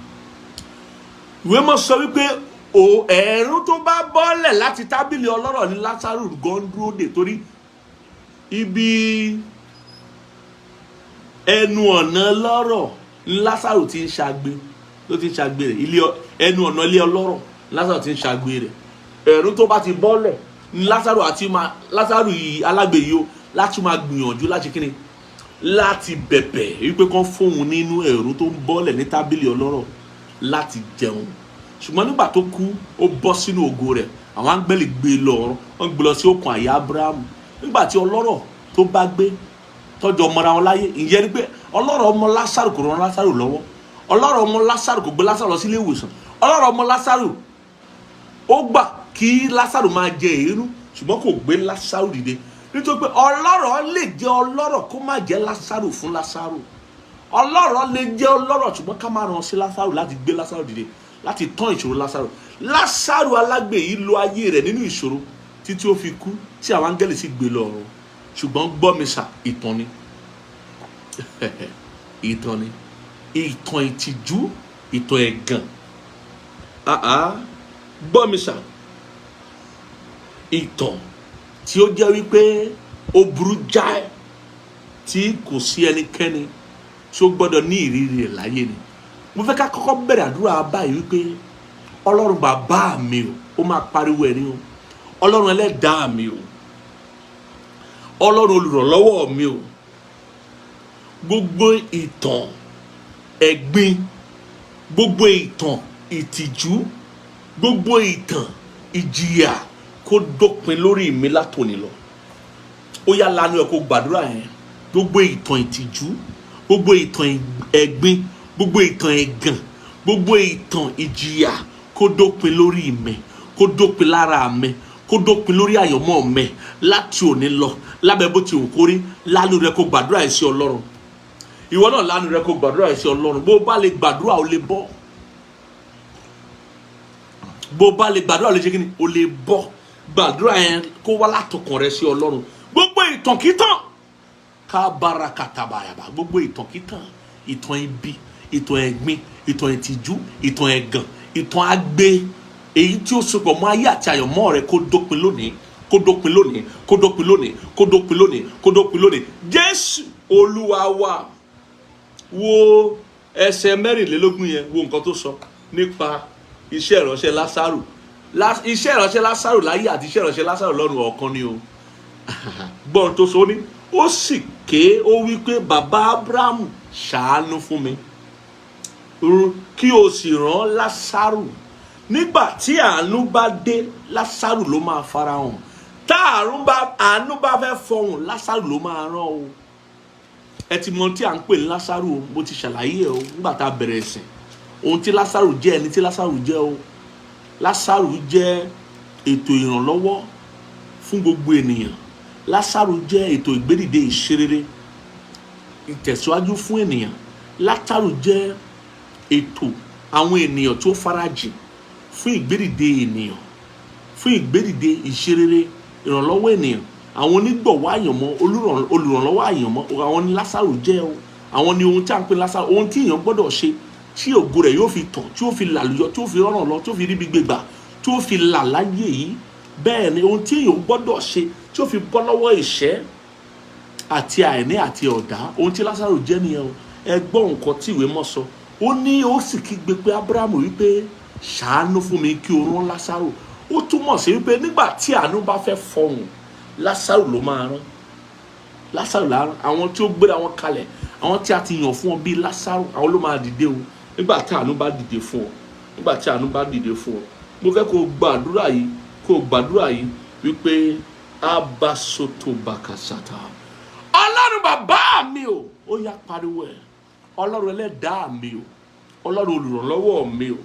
Ìwé mọ́ sọ wípé o ẹ̀rún tó bá bọ́lẹ̀ láti tábìlì ọlọ́rọ̀ ní Lásárù gan dúró dè, torí ibi ẹnu ọ̀nà lọ́rọ̀ ní Lásárù ti ń ṣagbe, ló ti ń ṣagbe rẹ̀. Ilé ẹnu ọ̀nà ilé ọlọ́rọ̀ Lásárù ti ń ṣagbe rẹ̀. Ẹ̀rún tó bá ti bọ́lẹ̀ ní Lásárù àti máa, Lásárù yìí, alágbe yìí o, láti máa gbìyànjú láti kíni, láti bẹ̀bẹ̀ wípé kán fóun nínú ẹ̀rún tó ń bọ́lẹ̀ ní tábìlì ọlọ́rọ̀ láti jẹun. Ṣùgbọ́n nígbà tó kú, ó bọ́ sínú ògo rẹ̀. Àwọn áńgẹ́lì gbé e lọ ọ̀run, wọ́n gbé lọ sí òkun àyà Abrahamu. Nígbà tí ọlọ́rọ̀ tó bá gbé tọ́jọ́ mọ́ra wọn láyé, ìyẹn ni pé ọlọ́rọ̀ ọmọ Lásárù kò ràn Lásárù lọ́wọ́, ọlọ́rọ̀ ọmọ Lásárù kò gbé Lásárù lọ sí ilé ìwòsàn, ọlọ́rọ̀ ọmọ Lásárù ó gbà kí Lásárù máa jẹ èérú, ṣùgbọ́n kò gbé Lásárù dìde, nítorí pé ọlọ́rọ̀ lè jẹ́ ọlọ́rọ̀ kó má jẹ́ Lásárù fún Lásárù. Ọlọ́rọ̀ lè jẹ́ ọlọ́rọ̀, ṣùgbọ́n ká má ràn sí Lásárù láti gbé Lásárù dìde, láti tán ìṣòro Lásárù. Lásárù alágbe yìí lo ayé rẹ̀ nínú ìṣòro títí ó fi kú, tí àwọn áńgẹ́lì sì gbé lọ ọ̀run. Ṣùgbọ́n gbọ́ mi sà, ìtàn ni, ìtàn ni, ìtàn ìtìjú, ìtàn ẹ̀gàn. Ah ah, gbọ́ mi sà, ìtàn tí ó jẹ́ wípé ó burú jáì, tí kò sí ẹnikẹ́ni tí ó gbọ́dọ̀ ní ìrírí rẹ̀ láyé ni. Mo fẹ́ ká kọ́kọ́ bẹ̀rẹ̀ àdúrà báyìí wípé, Ọlọ́run bàbá mi o, ó máa pariwo ẹ̀ ní o, Ọlọ́run ẹlẹ́dàá mi o, Ọlọ́run olùrànlọ́wọ́ mi o, gbogbo ìtàn ẹ̀gbin, gbogbo ìtàn ìtìjú, gbogbo ìtàn ìjìyà, kó dópin lórí mi látòní lọ. Ó yá, lanu ẹ kó gbàdúrà yẹn. Gbogbo ìtàn ìtìjú, gbogbo ìtàn ẹ̀gbin, gbogbo ìtàn ẹ̀gàn, gbogbo ìtàn ìjìyà, kó dópin lórí mi, kó dópin lára mi, kó dópin lórí àyànmọ́ mi láti òní lọ, lábẹ́ bó ti wù kó rí. Lanu rẹ kó gbàdúrà yẹn sí Ọlọ́run. Ìwọ náà, lanu rẹ kó gbàdúrà yẹn sí Ọlọ́run. Bó o bá lè gbàdúrà, ó lè bọ́. Bó o bá lè gbàdúrà, ó lè ṣe kí ni? Ó lè bọ́. Gbàdúrà yẹn kó wá látọkàn rẹ sí Ọlọ́run. Gbogbo ìtànkítàn ká bára kàtàbàyàbà, gbogbo ìtànkítàn, ìtàn ibi, ìtàn ẹ̀gbin, ìtàn ìtìjú, ìtàn ẹ̀gàn, ìtàn agbe, èyí tí ó sopọ̀ mọ́ ayé àti àyànmọ́ rẹ, kó dópin lónìí, kó dópin lónìí, kó dópin lónìí, kó dópin lónìí, kó dópin lónìí. Jésù Olúwa wa. Wo ẹsẹ̀ 24 yẹn, wo nǹkan tó sọ nípa iṣẹ́ ìránṣẹ́ Lásárù. Iṣẹ́ ìránṣẹ́ Lásárù láyé àti iṣẹ́ ìránṣẹ́ Lásárù lọ́run, ọ̀kan ni o. Gbọ́n tó sọ, ó ní ó sì ké, ó wí pé, "Bàbá Abrahamu, ṣàánú fún mi, kí o sì rán Lásárù." Nígbà tí àánú bá dé, Lásárù ló máa farahàn. Tá àánú bá fẹ́ fọhùn, Lásárù ló máa rán o. Ẹ ti mọ tí à ń pè ní Lásárù o, mo ti ṣàlàyé ẹ o nígbà tá a bẹ̀rẹ̀ ẹ̀sìn, ohun tí Lásárù jẹ́, ẹni tí Lásárù jẹ́ o. Lásárù jẹ́ ètò ìrànlọ́wọ́ fún gbogbo ènìyàn. Lásárù jẹ́ ètò ìgbédìde, ìṣerere, ìtẹ̀síwájú fún ènìyàn. Lásárù jẹ́ ètò àwọn ènìyàn tó farajìn fún ìgbédìde ènìyàn, fún ìgbédìde, ìṣerere, ìrànlọ́wọ́ ènìyàn, àwọn onígbọ̀wọ́ àyànmọ́, olùrànlọ́wọ́ àyànmọ́. Àwọn ni Lásárù jẹ́ o. Àwọn ni ohun tí a ń pè Lásárù, ohun tí èèyàn gbọ́dọ̀ ṣe tí ògo rẹ̀ yóò fi tàn, tí ó fi làlùyọ, tí ó fi rọ́nà lọ, tí ó fi ríbi gbégbà, tí ó fi là láyé yìí. Bẹ́ẹ̀ ni ohun tí èèyàn gbọ́dọ̀ ṣe tí ó fi bọ́ lọ́wọ́ ìṣẹ́ àti àìní àti ọ̀dá, ohun tí Lásárù jẹ́ nìyẹn o. Ẹ gbọ́ nǹkan tí ìwé mọ́ sọ. Ó ní ó sì kígbe pé Ábúráhámù wípé, "Ṣàánú fún mi, kí o rán Lásárù." Ó túmọ̀ sí wípé nígbà tí àánú bá fẹ́ fọhùn, Lásárù ló máa rán. Lásárù là rán. Àwọn tí ó gbéra wọn kalẹ̀, àwọn tí a ti yàn fún ọ bíi Lásárù, àwọn ló máa dìde o nígbà tí àánú bá dìde fún ọ. Nígbà tí àánú bá dìde fún ọ, mo fẹ́ kó o gbàdúrà yìí, kó o gbàdúrà yìí wípé, abasoto bakasata, Ọlọ́run bàbá mi o, ó yá, pariwo ẹ̀, Ọlọ́run ẹlẹ́dàá mi o, Ọlọ́run olùrànlọ́wọ́ mi o,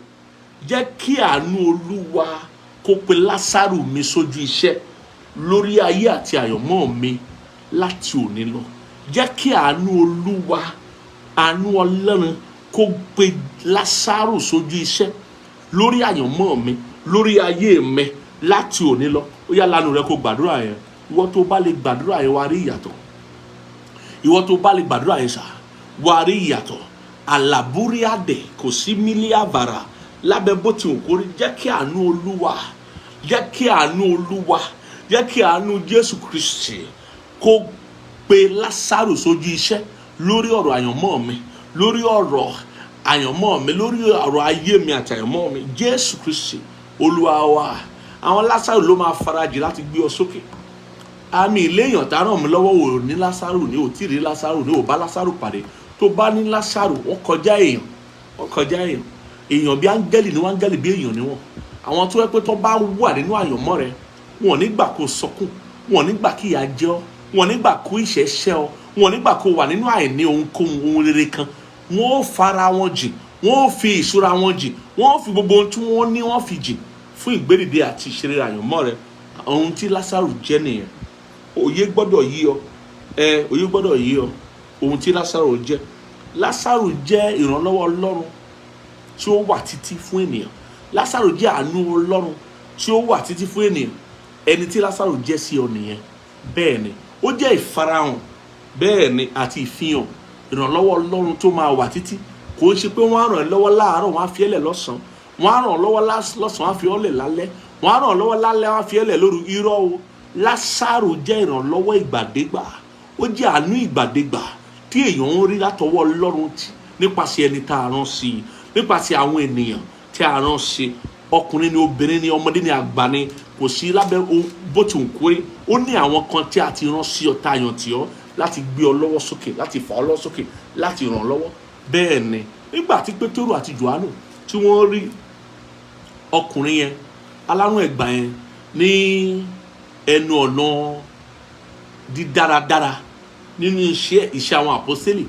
jẹ́ kí àánú Olúwa kó pe Lásárù mi sójú iṣẹ́ lórí ayé àti àyànmọ́ mi láti òní lọ. Jẹ́ kí àánú Olúwa, àánú Ọlọ́run, kó pe Lásárù sójú iṣẹ́ lórí àyànmọ́ mi, lórí ayé mi láti òní lọ. Ó yá, lanu rẹ kó gbàdúrà yẹn. Ìwọ tó bá lè gbàdúrà yẹn, wàá rí ìyàtọ̀. Ìwọ tó bá lè gbàdúrà yẹn sà, wàá rí ìyàtọ̀. Àlàbúríàdè kò sí mílíàbàrà lábẹ́ bó ti wù kó rí. Jẹ́ kí àánú Olúwa, jẹ́ kí àánú Olúwa, jẹ́ kí àánú Jésù Kristi kó pe Lásárù sójú iṣẹ́ lórí ọ̀rọ̀ àyànmọ́ mi, lórí ọ̀rọ̀ àyànmọ́ mi, lórí ọ̀rọ̀ ayé mi àti àyànmọ́ mi. Jésù Kristi Olúwa wa. Àwọn Lásárù ló máa farajì láti gbé ọ sókè. Àmì ìléèyàn tá ràn mí lọ́wọ́ wò ní Lásárù ní, ò tí ì rí Lásárù ní, ò bá Lásárù pàdé. Tó bá ní Lásárù, wọ́n kọjá èèyàn, wọ́n kọjá èèyàn. Èèyàn bí áńgẹ́lì ni wọ́n, áńgẹ́lì bí èèyàn ni wọ́n. Àwọn tó yẹ pé tó bá wà nínú àyànmọ́ rẹ, wọn ò ní gbà kó sọkún. Wọn nígbà kí ìyà jẹ ọ́, wọn nígbà kó ìṣẹ́ ṣẹ́ ọ, wọn nígbà kó wà nínú àìní ohunkóhun, ohun rere kan. Wọn ó fara wọn jìn, wọn ó fi ìṣúra wọn jìn, wọn ó fi gbogbo ohun tí wọ́n ní, wọ́n fi jìn fún ìgbédìde àti ìṣeré àyànmọ́ rẹ. Ohun tí Lásárù jẹ́ nìyẹn. Òye gbọ́dọ̀ yí ọ ẹ, òye gbọ́dọ̀ yí ọ ohun tí Lásárù jẹ́. Lásárù jẹ́ ìrànlọ́wọ́ Ọlọ́run tí ó wà títí fún ènìyàn. Lásárù jẹ́ àánú Ọlọ́run tí ó wà títí fún ènìyàn. Ẹni tí Lásárù jẹ́ sí ọ nìyẹn. Bẹ́ẹ̀ ni, ó jẹ́ ìfarahàn, bẹ́ẹ̀ ni, àti ìfihàn ìrànlọ́wọ́ Ọlọ́run tó máa wà títí. Kò ń ṣe pé wọ́n á ràn ẹ́ lọ́wọ́ láàárọ̀, wọ́n á fi ẹ́ lẹ̀ lọ́sàn-án, wọ́n á ràn ọ́ lọ́wọ́ lọ́sàn-án, wọ́n á fi ọ́ lẹ̀ lálẹ́, wọ́n á ràn ọ́ lọ́wọ́ lálẹ́, wọ́n á fi ẹ́ lẹ̀ lóru. Irọ́ o. Lásárù jẹ́ ìrànlọ́wọ́ ìgbàdégbà, ó jẹ́ àánú ìgbàdégbà tí èèyàn ń rí látọwọ́ Ọlọ́run nípasẹ̀ ẹni tá a rán sí i, nípasẹ̀ àwọn ènìyàn tí a rán sí i. Ọkùnrin ni, obìnrin ni, ọmọdé ni, àgbà ni, kò sí lábẹ́ bó ti ń kórè. Ó ní àwọn kan tí a ti rán sí ọ, tá a yàn tì ọ́ láti gbé ọ lọ́wọ́ sókè, láti fà ọ lọ́wọ́ sókè, láti ràn ọ́ lọ́wọ́. Bẹ́ẹ̀ ni, nígbà tí Pétérù àti Jòhánù tí wọ́n rí ọkùnrin yẹn, alárùn ẹ̀gbà yẹn, ní ẹnu ọ̀nà dídáradára nínú Iṣẹ́ Àwọn Àpọ́sítélì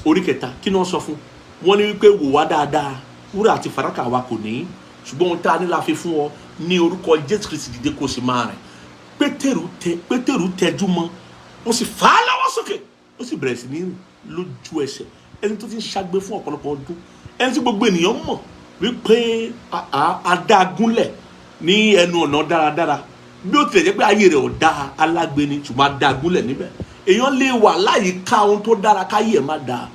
orí 3, kí ni wọ́n sọ fún wọ́n? Ní wípé, "Wò wá dáadáa, wúrà àti fàdákà wa kò ní, ṣùgbọ́n ohun tá a ní la fi fún ọ. Ní orúkọ Jésù Kristi, dìde kó o sì máa rìn." Pétérù tẹjú mọ́, ó sì fà á lọ́wọ́ sókè, ó sì bẹ̀rẹ̀ sí ní rìn lójú ẹsẹ̀. Ẹni tó ti ń ṣagbe fún ọ̀pọ̀lọpọ̀ ọdún, ẹni tí gbogbo ènìyàn mọ̀ wípé adágúnlẹ̀ ní ẹnu ọ̀nà dáradára, bí ó tilẹ̀ jẹ́ pé ayé rẹ̀ ò dáa, alágbe ni, ṣùgbọ́n adágúnlẹ̀ níbẹ̀. Èèyàn lè wà láyìíká ohun tó dára, káyé ẹ̀ má dáa.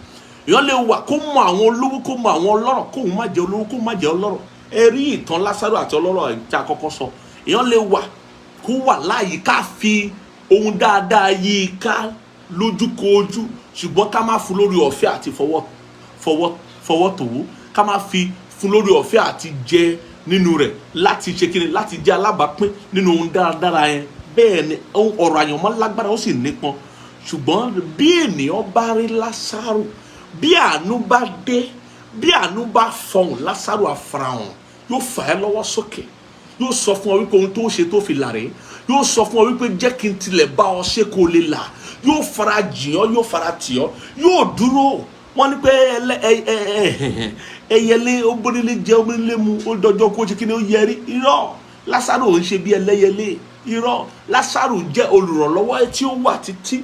Èèyàn lè wà kó mọ àwọn olówó, kó mọ àwọn ọlọ́rọ̀, kóun má jẹ́ olówó, kó má jẹ́ ọlọ́rọ̀. Ẹ rí ìtàn Lásárù àti ọlọ́rọ̀ tí a kọ́kọ́ sọ. Èèyàn lè wà kó wà láyìíká, fi ohun dáadáa yí i ká lójúkoojú, ṣùgbọ́n ká má fún lórí ọ̀fẹ́ àti fọwọ́ tòwó, ká má fi fún lórí ọ̀fẹ́ àti jẹ nínú rẹ̀, láti ṣe kíni, láti jẹ́ alábàápín nínú ohun dáradára yẹn. Bẹ́ẹ̀ ni, ọ̀rọ̀ àyànmọ́ lágbára, ó sì nípọn, ṣùgbọ́n bí ènìyàn bá rí Lásárù, bí àánú bá dé, bí àánú bá fọhùn, Lásárù àfarahàn, yóò fà ẹ́ lọ́wọ́ sókè, yóò sọ fún ọ wípé ohun tó ṣe tó fi là rèé, yóò sọ fún ọ wípé jẹ́ kí n tilẹ̀ bá ọ ṣe kó lè là, yóò fara jìn ọ́, yóò fara tì ọ́, yóò dúró. Wọ́n ní pé ẹyẹlé ó bónílé jẹ, ó bónílé mu, ó dọjọ́ kó ṣe kí ni, ó yẹrí. Irọ́, Lásárù ò ń ṣe bí ẹlẹ́yẹlé. Irọ́, Lásárù jẹ́ olùrànlọ́wọ́ tí ó wà títí,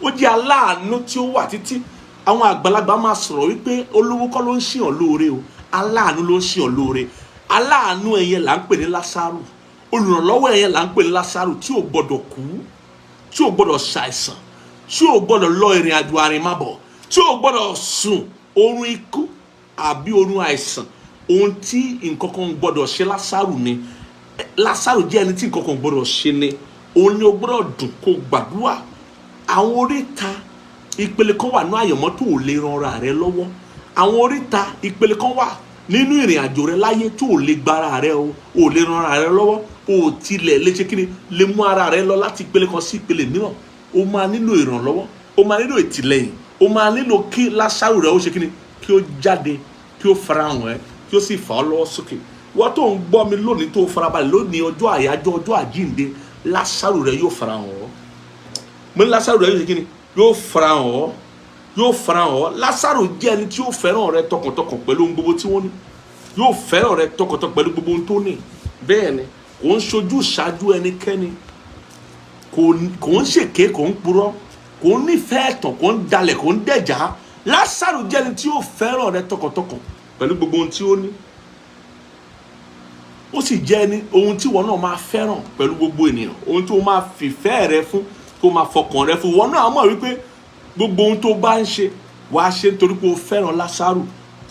ó jẹ́ aláàánú tí ó wà títí. Àwọn àgbàlagbà máa sọ̀rọ̀ wípé olówó kọ́ ló ń ṣèyàn lóore o, aláàánú ló ń ṣèyàn lóore. Aláàánú ẹ̀yẹn là ń pè ní Lásárù. Olùrànlọ́wọ́ ẹ̀yẹn là ń pè ní Lásárù, tí ò gbọ́dọ̀ kú, tí ò gbọ́dọ̀ ṣàìsàn, tí ò gbọ́dọ̀ lọ ìrìn àjò àrìnmábọ̀, tí ò gbọ́dọ̀ sùn oorun ikú àbí oorun àìsàn. Ohun tí nǹkan kan gbọ́dọ̀ ṣe Lásárù ni. Lásárù jẹ́ ẹni tí nǹkan kan gbọ́dọ̀ ṣe ni. Òun ni o gbọ́dọ̀ dùn kó gbàdúrà. Àwọn oríta ìpele kan wà ní àyànmọ́ tó ò lè ran ara rẹ lọ́wọ́. Àwọn oríta ìpele kan wà nínú ìrìn àjò rẹ láyé tó ò lè gbára rẹ o, ò lè ran ara rẹ lọ́wọ́, o ò tilẹ̀ lè ṣe kíni, lè mú ara rẹ lọ láti ìpele kan sí ìpele mìíràn. O máa nílò ìrànlọ́wọ́, o máa nílò ìtìlẹ́yìn, o máa nílò kí Lásárù rẹ ó ṣe kíni, kí ó jáde, kí ó farahàn ẹ, kí ó sì fà ọ́ lọ́wọ́ sókè. Wọ́n tó ń gbọ́ mi lónìí, tó farabalẹ̀ lónìí, ọjọ́ àyájọ́ ọjọ́ àjíǹde, Lásárù rẹ yóò farahàn ọ́. Mo ní Lásárù rẹ yóò ṣe kíni, yóò farahàn ọ́, yóò farahàn ọ́. Lásárù jẹ́ ẹni tí yóò fẹ́ràn rẹ tọkàntọkàn pẹ̀lú ohun gbogbo tí wọ́n ní. Yóò fẹ́ràn rẹ tọkàntọkàn pẹ̀lú gbogbo ohun tó ní. Bẹ́ẹ̀ ni, kò ń ṣojú ṣáájú ẹnikẹ́ni, kò ń ṣèké, kò ń purọ́, kò ń nífẹ̀ẹ́ ẹ̀tàn, kò ń dalẹ̀, kò ń dẹ̀já. Lásárù jẹ́ ẹni tí yóò fẹ́ràn rẹ tọkàntọkàn pẹ̀lú gbogbo ohun tí ó ní. Ó sì jẹ́ ẹni ohun tí ìwọ náà máa fẹ́ràn pẹ̀lú gbogbo ènìyàn, ohun tí o máa fìfẹ́ rẹ fún, tó máa fọkàn rẹ fún. Ìwọ náà mọ̀ wípé gbogbo ohun tó bá ń ṣe, wàá ṣe nítorí pé o fẹ́ràn Lásárù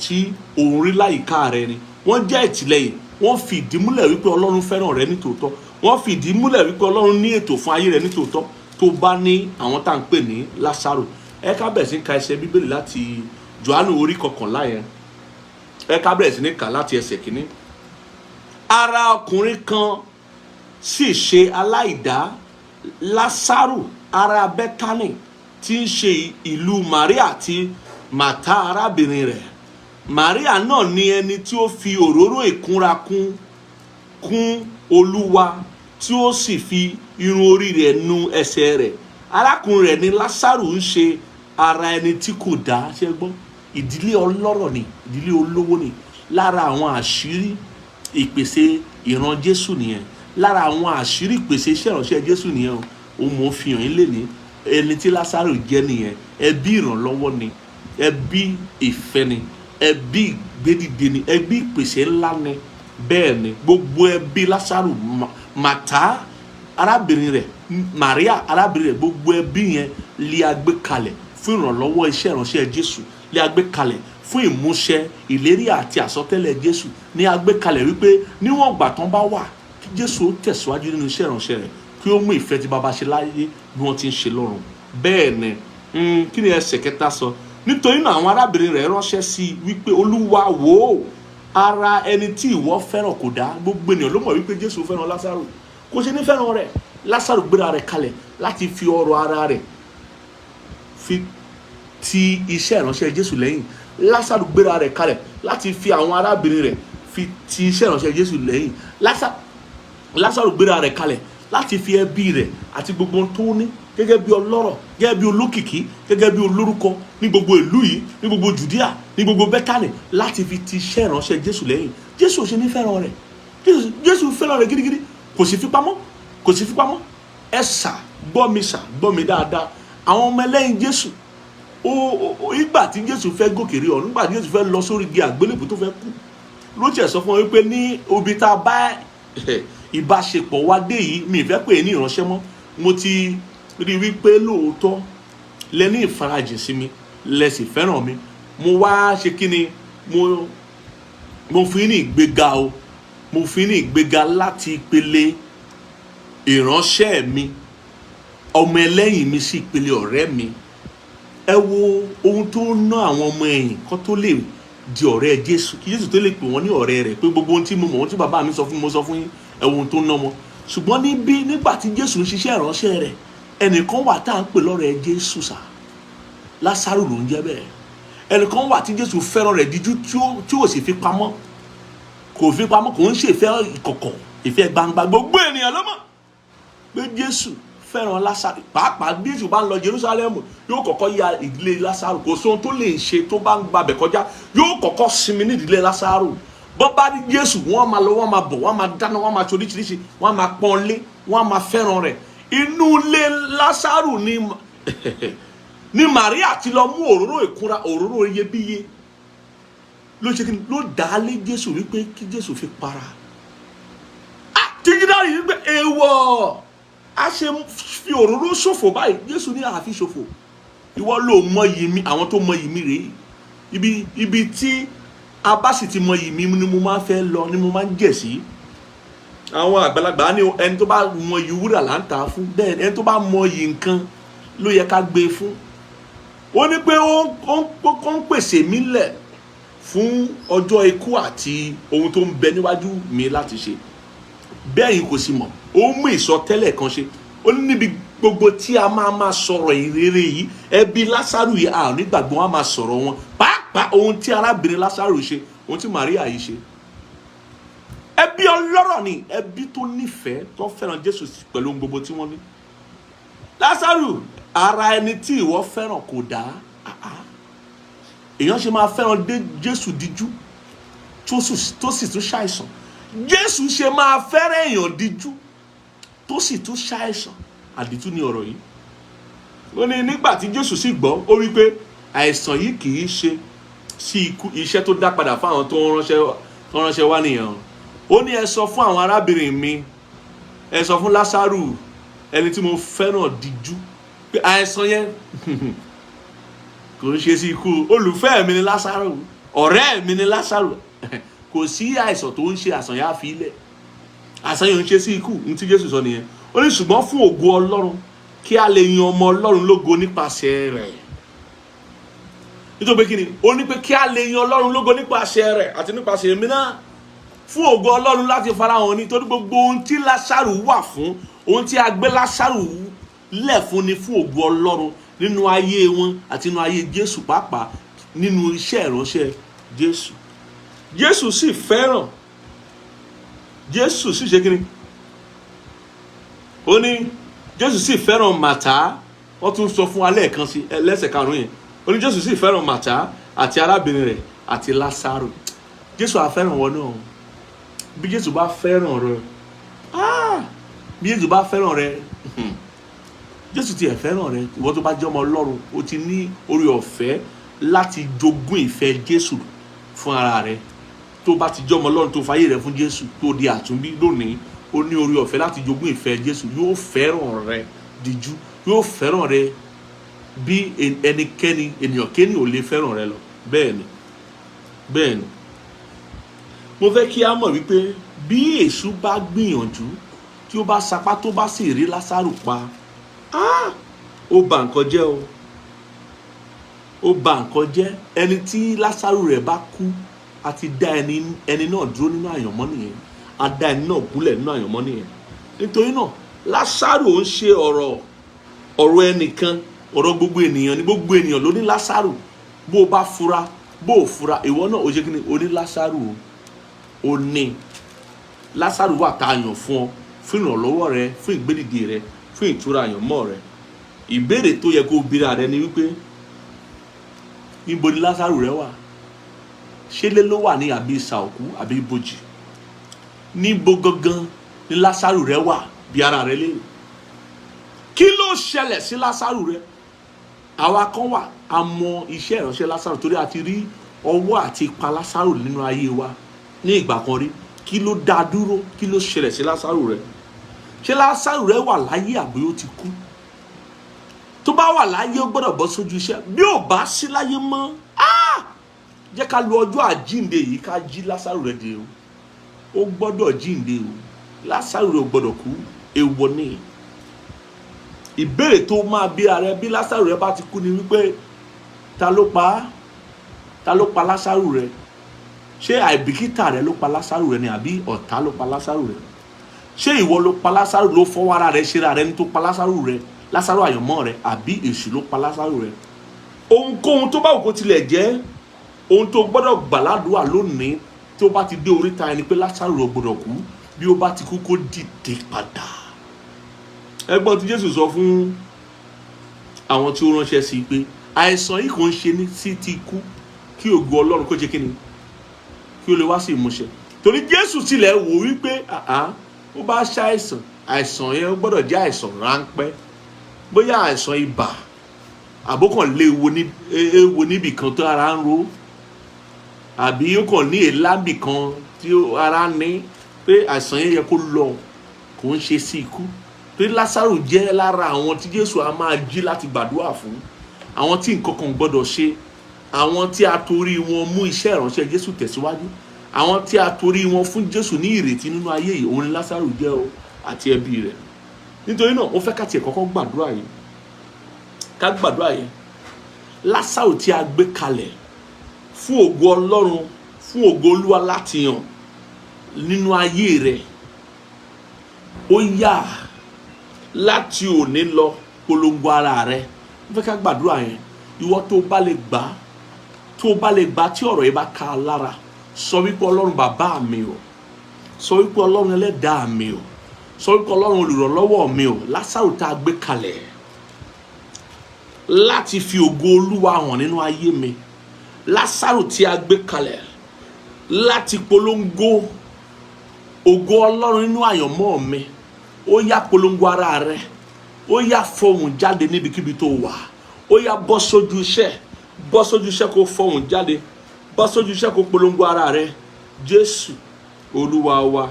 tí òun rí láyìíká rẹ ni. Wọ́n jẹ́ ìtìlẹ́yìn, wọ́n fi ìdí múlẹ̀ wípé Ọlọ́run fẹ́ràn rẹ nítòótọ́, wọ́n fi ìdí múlẹ̀ wípé Ọlọ́run ní ètò fún ayé rẹ nítòótọ́, tó bá ní àwọn tá à ń pè ní Lásárù. Ẹ ká bẹ̀rẹ̀ sí ní ka ẹsẹ̀ Bíbélì láti Jòhánù orí 11 yẹn. Ẹ ká bẹ̀rẹ̀ sí ní kà láti ẹsẹ̀ 1. Ara ọkùnrin kan sì ṣe aláìdá, Lásárù ará Bẹ́tánì, tí ń ṣe ìlú Maria àti Màtá arábìnrin rẹ̀. Maria náà ni ẹni tí ó fi òróró ìkunra kún Olúwa, tí ó sì fi irun orí rẹ̀ nu ẹsẹ̀ rẹ̀. Arákùnrin rẹ̀ ní Lásárù ń ṣe ara ẹni tí kò dá. Ṣe gbọ́? Ìdílé ọlọ́rọ̀ ni, ìdílé olówó ni. Lára àwọn àṣírí ìpèsè ìran Jésù nìyẹn. Lára àwọn àṣírí ìpèsè iṣẹ́ ìránṣẹ́ Jésù nìyẹn o. Òun mò ń fi hàn yín lé ní ẹni tí Lásárù jẹ́ nìyẹn. Ẹbí ìrànlọ́wọ́ ni, ẹbí ìfẹ́ ni, ẹbí ìgbédìde ni, ẹbí ìpèsè ńlá ni. Bẹ́ẹ̀ ni gbogbo ẹbí Lásárù, Màtá arábìnrin rẹ̀, Maria arábìnrin rẹ̀, gbogbo ẹbí yẹn lè a gbé kalẹ̀ fún ìrànlọ́wọ́ iṣẹ́ ìránṣẹ́ Jésù, lè a gbé kalẹ̀ fún ìmúṣẹ ìlérí àti àsọtẹ́lẹ̀ Jésù, ní a gbé kalẹ̀ wípé níwọ̀n ìgbà tán bá wà, kí Jésù ó tẹ̀síwájú nínú iṣẹ́ ìránṣẹ́ rẹ̀, kí ó mú ìfẹ́ tí baba ṣe láyé bí wọ́n ti ń ṣe lọ́run. Bẹ́ẹ̀ ni. Kí ni ẹsẹ̀ kẹta sọ? Nítorí náà àwọn arábìnrin rẹ̀ ránṣẹ́ sí i wípé, "Olúwa, wò ó, ara ẹni tí ìwọ fẹ́ràn kò dá." Gbogbo ènìyàn ló mọ̀ wípé Jésù fẹ́ràn Lásárù. Kò ṣe ní fẹ́ràn rẹ̀? Lásárù gbéra rẹ̀ kalẹ̀ láti fi ọrọ̀ ara rẹ̀ fi ti iṣẹ́ ìránṣẹ́ Jésù lẹ́yìn. Lásárù gbéra rẹ̀ kalẹ̀ láti fi àwọn arábìnrin rẹ̀ fi ti iṣẹ́ ìránṣẹ́ Jésù lẹ́yìn. Lásárù gbéra rẹ̀ kalẹ̀ láti fi ẹbí rẹ̀ àti gbogbo ohun tó ní, gẹ́gẹ́ bí ọlọ́rọ̀, gẹ́gẹ́ bí olókìkí, gẹ́gẹ́ bí olórúkọ ní gbogbo ìlú yìí, ní gbogbo Judea, ní gbogbo Bẹ́tánì, láti fi ti iṣẹ́ ìránṣẹ́ Jésù lẹ́yìn. Jésù ò ṣe ní fẹ́ràn rẹ̀? Jésù fẹ́ràn rẹ̀ gidigidi. Kò sì fi pamọ́, kò sì fi pamọ́. Ẹ sà gbọ́ mi, sà gbọ́ mi dáadáa. Àwọn ọmọ ẹlẹ́yìn Jésù ó ìgbà tí Jésù fẹ́ gòkè rí ọ̀run, nígbà tí Jésù fẹ́ lọ sórí igi àgbélébùú tó fẹ́ kú, ló tiẹ̀ sọ fún wọn wípé ní ibi tá a bá ìbáṣepọ̀ wa dé yìí, mi ì fẹ́ pè é ní ìránṣẹ́ mọ́. Mo ti rí i wípé lóòótọ́ lẹ ní ìfarajìn sí mi, lẹ sì fẹ́ràn mi. Mo wá ṣe kí ni? Mo fi ní ìgbéga o. Mo fi ní ìgbéga láti ìpele ìránṣẹ́ mi, ọmọ ẹlẹ́yìn mi, sí ìpele ọ̀rẹ́ mi. Ẹ wo ohun tó ń ná àwọn ọmọ ẹ̀yìn kó tó lè di ọ̀rẹ́ Jésù, kí Jésù tó lè pè wọ́n ní ọ̀rẹ́ rẹ̀, pé gbogbo ohun tí mo mọ̀, ohun tí bàbá mi sọ fún mi, mo sọ fún yín. Ẹ wo ohun tó ń ná wọn. Ṣùgbọ́n níbí, nígbà tí Jésù ń ṣiṣẹ́ ìránṣẹ́ rẹ̀, ẹnìkan wà tá à ń pè lọ́rẹ́ Jésù sà. Lásárù ló ń jẹ́ bẹ́ẹ̀. Ẹnìkan wà tí Jésù fẹ́ràn rẹ̀ díjú, tí ó sì fi pamọ́. Kò fi pamọ́. Kò ń ṣe ìfẹ́ ìkọ̀kọ̀, ìfẹ́ gbangba. Gbogbo ènìyàn ló mọ̀ pé Jésù fẹ́ràn Lásárù. Pàápàá bí Jésù bá ń lọ Jerusalem, yóò kọ́kọ́ ya ìdílé Lásárù. Kò sóhun tó lè ṣe tó bá ń gbabẹ̀ kọjá, yóò kọ́kọ́ sinmi ní ìdílé Lásárù. Bọ́ bá rí Jésù, wọ́n máa lọ, wọ́n máa bọ̀, wọ́n máa dáná, wọ́n máa ṣe oríṣiríṣi, wọ́n máa pọ́n lé, wọ́n máa fẹ́ràn rẹ̀. Inú ilé Lásárù ni Maria ti lọ mú òróró ìkunra, òróró iyebíye. Ló ṣe kí ni? Ló dá lé Jésù wípé kí Jésù fi para tíjídárì, wípé èèwọ̀, a ṣe fi òróró ṣòfò báyìí? Jésù ní àfi ṣòfò. Ìwọ ló mọyì mi, àwọn tó mọyì mi rèé. Ibi tí a bá sì ti mọyì mi ni mo máa ń fẹ́ lọ, ni mo máa ń jẹ̀ sí. Àwọn àgbàlagbà ní ẹni tó bá mọyì wúrà là ń tà á fún. Bẹ́ẹ̀, ẹni tó bá mọyì nǹkan ló yẹ ká gbé e fún. Ó ní pé ó ń pèsè mí lẹ̀ fún ọjọ́ ikú àti ohun tó ń bẹ níwájú mi láti ṣe. Bẹ́ẹ̀ yìí kò sì mọ̀, ó mú ìsọtẹ́lẹ̀ kan ṣe. Ó ní níbi gbogbo tí a máa máa sọ̀rọ̀ ìrere yìí, ẹbí Lásárù yìí, a ò ní gbàgbọ́. Wọn á máa sọ̀rọ̀ wọn, pàápàá ohun tí arábìnrin Lásárù ṣe, ohun tí Maria yìí ṣe. Ẹbí ọlọ́rọ̀ ni, ẹbí tó nífẹ̀ẹ́, tó fẹ́ràn Jésù pẹ̀lú ohun gbogbo tí wọ́n ní. Lásárù, ara ẹni tí ìwọ fẹ́ràn kò dá. Ah, ah. Èèyàn ṣe máa fẹ́ràn dé Jésù díjú, tó sì tún ṣàìsàn? Jésù ṣe máa fẹ́ràn èèyàn díjú, tó sì tún ṣàìsàn? Àdìtú ni ọ̀rọ̀ yìí. Ó ní nígbà tí Jésù sì gbọ́, ó wí pé àìsàn yìí kì í ṣe sí ikú. Iṣẹ́ tó dá padà fáwọn tó ránṣẹ́ wá nìyẹn. Ó ní ẹ sọ fún àwọn arábìnrin mi, ẹ sọ fún Lásárù, ẹni tí mo fẹ́ràn díjú, pé àìsàn yẹn kò ń ṣe sí ikú. Olùfẹ́ mi ni Lásárù, ọ̀rẹ́ mi ni Lásárù. Kò sí àìsàn tó ń ṣe àìsàn yẹn á fi ilẹ̀. Àìsàn yẹn ń ṣe sí ikú. Ní tí Jésù sọ nìyẹn. Ó ní ṣùgbọ́n fún ògo Ọlọ́run, kí a lè yan ọmọ Ọlọ́run lógo nípasẹ̀ rẹ̀. Nítorí pé kí ni? Ó ní pé kí a lè yan Ọlọ́run lógo nípasẹ̀ rẹ̀ àti nípasẹ̀ èmi náà, fún ògo Ọlọ́run láti farahàn ní. Torí gbogbo ohun tí Lásárù wà fún, ohun tí a gbé Lásárù lẹ̀ fún ni fún ògo Ọlọ́run nínú ayé wọn àti nínú ayé Jésù, pàápàá nínú iṣẹ́ ìránṣẹ́ Jésù. Jésù sì fẹ́ràn, Jésù sì ṣe kíni? Ó ní Jésù sì fẹ́ràn Màtá. Wọ́n tún sọ fún wa lẹ́ẹ̀kan sí lẹ́sẹ̀ karùn-ún yẹn. Ó ní Jésù sì fẹ́ràn Màtá àti arábìnrin rẹ̀ àti Lásárù. Jésù á fẹ́ràn wọn náà. Bí Jésù bá fẹ́ràn rẹ, bí Jésù bá fẹ́ràn rẹ, Jésù tiẹ̀ fẹ́ràn rẹ. Ìwọ tó bá jẹ́ ọmọ Ọlọ́run, o ti ní oore ọ̀fẹ́ láti jogún ìfẹ́ Jésù fún ara rẹ. Tó bá ti jẹ́ ọmọ Ọlọ́run, tó fayé rẹ fún Jésù, tó di àtúnbí lónìí, ó ní oore ọ̀fẹ́ láti jogún ìfẹ́ Jésù. Yóò fẹ́ràn rẹ díjú, yóò fẹ́ràn rẹ bí ẹnikẹ́ni, ènìyàn kéni ò lè fẹ́ràn rẹ lọ. Bẹ́ẹ̀ ni, bẹ́ẹ̀ ni. Mo fẹ́ kí a mọ̀ wípé bí èṣù bá gbìyànjú, tí ó bá sapá, tó bá sì rí Lásárù pa, ó bà nǹkan jẹ́ o, ó bà nǹkan jẹ́. Ẹni tí Lásárù rẹ̀ bá kú, a ti dá ẹni náà dúró nínú àyànmọ́ nìyẹn, a dá ẹni náà gúnlẹ̀ nínú àyànmọ́ nìyẹn. Nítorí náà, Lásárù ò ń ṣe ọ̀rọ̀ ẹnìkan, ọ̀rọ̀ gbogbo ènìyàn ni. Gbogbo ènìyàn ló ní Lásárù. Bó o bá fura, bó o fura, ìwọ náà ó ṣe kí ni? O ní Lásárù o, o ní Lásárù wà tá a yàn fún ọ, fún ìrànlọ́wọ́ rẹ, fún ìgbédìde rẹ, fún ìtura àyànmọ́ rẹ. Ìbéèrè tó yẹ kó o bira rẹ ni wípé, níbo ni Lásárù rẹ wà? Ṣé ilé ló wà ní, àbí ìsà òkú, àbí ibojì? Níbo gangan ni Lásárù rẹ wà? Bí ara rẹ léèrè, kí ló ṣẹlẹ̀ sí Lásárù rẹ? Àwa kan wà, a mọ iṣẹ́ ìránṣẹ́ Lásárù torí a ti rí ọwọ́ àti ipa Lásárù nínú ayé wa ní ìgbà kan rí. Kí ló dá dúró? Kí ló ṣẹlẹ̀ sí Lásárù rẹ? Ṣé Lásárù rẹ wà láyé, àbí ó ti kú? Tó bá wà láyé, ó gbọ́dọ̀ bọ́ sójú iṣẹ́. Bí ò bá sí láyé mọ́, jẹ́ ká lo ọjọ́ àjínde yìí, ká jí Lásárù rẹ dé o. Ó gbọ́dọ̀ jíǹde o. Lásárù rẹ ò gbọ́dọ̀ kú, èèwọ̀ ni. Ìbéèrè tó máa bí ara rẹ bí Lásárù rẹ bá ti kú ni wípé, ta ló pa á? Ta ló pa Lásárù rẹ? Ṣé àìbìkítà rẹ ló pa Lásárù rẹ ni, àbí ọ̀tá ló pa Lásárù rẹ? Ṣé ìwọ ló pa Lásárù, ló fọwọ́ ara rẹ ṣera rẹ ní tó pa Lásárù rẹ, Lásárù àyànmọ́ rẹ, àbí èṣù ló pa Lásárù rẹ? Ohunkóhun tó bá wù kó tilẹ̀ jẹ́, ohun tó gbọ́dọ̀ gbà ládùúà lónìí tó bá ti dé oríta ẹni pé Lásárù rẹ gbọ́dọ̀ kú. Bí ó bá ti kú, kó dìde padà. Ẹ gbọ́ tí Jésù sọ fún àwọn tí ó ránṣẹ́ sí i pé àìsàn yìí kò ń ṣe ní sí ti kú, kí ògo Ọlọ́run kó ṣe kí ni, kí ó lè wá sí ìmúṣẹ. Torí Jésù tilẹ̀ wò wípé ó bá ṣàìsàn, àìsàn yẹn ó gbọ́dọ̀ jẹ́ àìsàn ráńpẹ́, bóyá àìsàn ibà, àbókàn léwo ní ewo níbì kan tó ara ń ro, àbí ó kàn ní èélábì kan tí ara ń ní, pé àìsàn yẹn yẹ kó lọ, kò ń ṣe sí ikú. Torí Lásárù jẹ́ lára àwọn tí Jésù á máa jí láti gbàdúrà fún, àwọn tí nǹkan kan gbọ́dọ̀ ṣe, àwọn tí a torí wọn mú iṣẹ́ ìránṣẹ́ Jésù tẹ̀síwájú, àwọn tí a torí wọn fún Jésù ní ìrètí nínú ayé yìí, òun ni Lásárù jẹ́ o àti ẹbí rẹ̀. Nítorí náà, ó fẹ́ ká tiẹ̀ kọ́kọ́ gbàdúrà yìí, ká gbàdúrà yìí. Lásárù tí a gbé kalẹ̀ fún ògo Ọlọ́run, fún ògo Olúwa láti hàn nínú ayé rẹ̀, ó yá, láti òní lọ, polongo ara rẹ̀. Ó fẹ́ ká gbàdúrà yẹn. Ìwọ tó bá lè gbà, tó bá lè gbà, tí ọ̀rọ̀ yìí bá ká a lára, sọ wípé, "Ọlọ́run bàbá mi o," sọ wípé, "Ọlọ́run ẹlẹ́dàá mi o," sọ wípé, "Ọlọ́run olùrànlọ́wọ́ mi o, Lásárù tá a gbé kalẹ̀ láti fi ògo Olúwa hàn nínú ayé mi, Lásárù tí a gbé kalẹ̀ láti polongo ògo Ọlọ́run nínú àyànmọ́ mi, ó yá, polongo ara rẹ. Ó yá, fọhùn jáde níbikíbi tó wà. Ó yá, bọ́ sójú iṣẹ́, bọ́ sójú iṣẹ́, kó fọhùn jáde, bọ́ sójú iṣẹ́, kó polongo ara rẹ." Jésù Olúwa wa.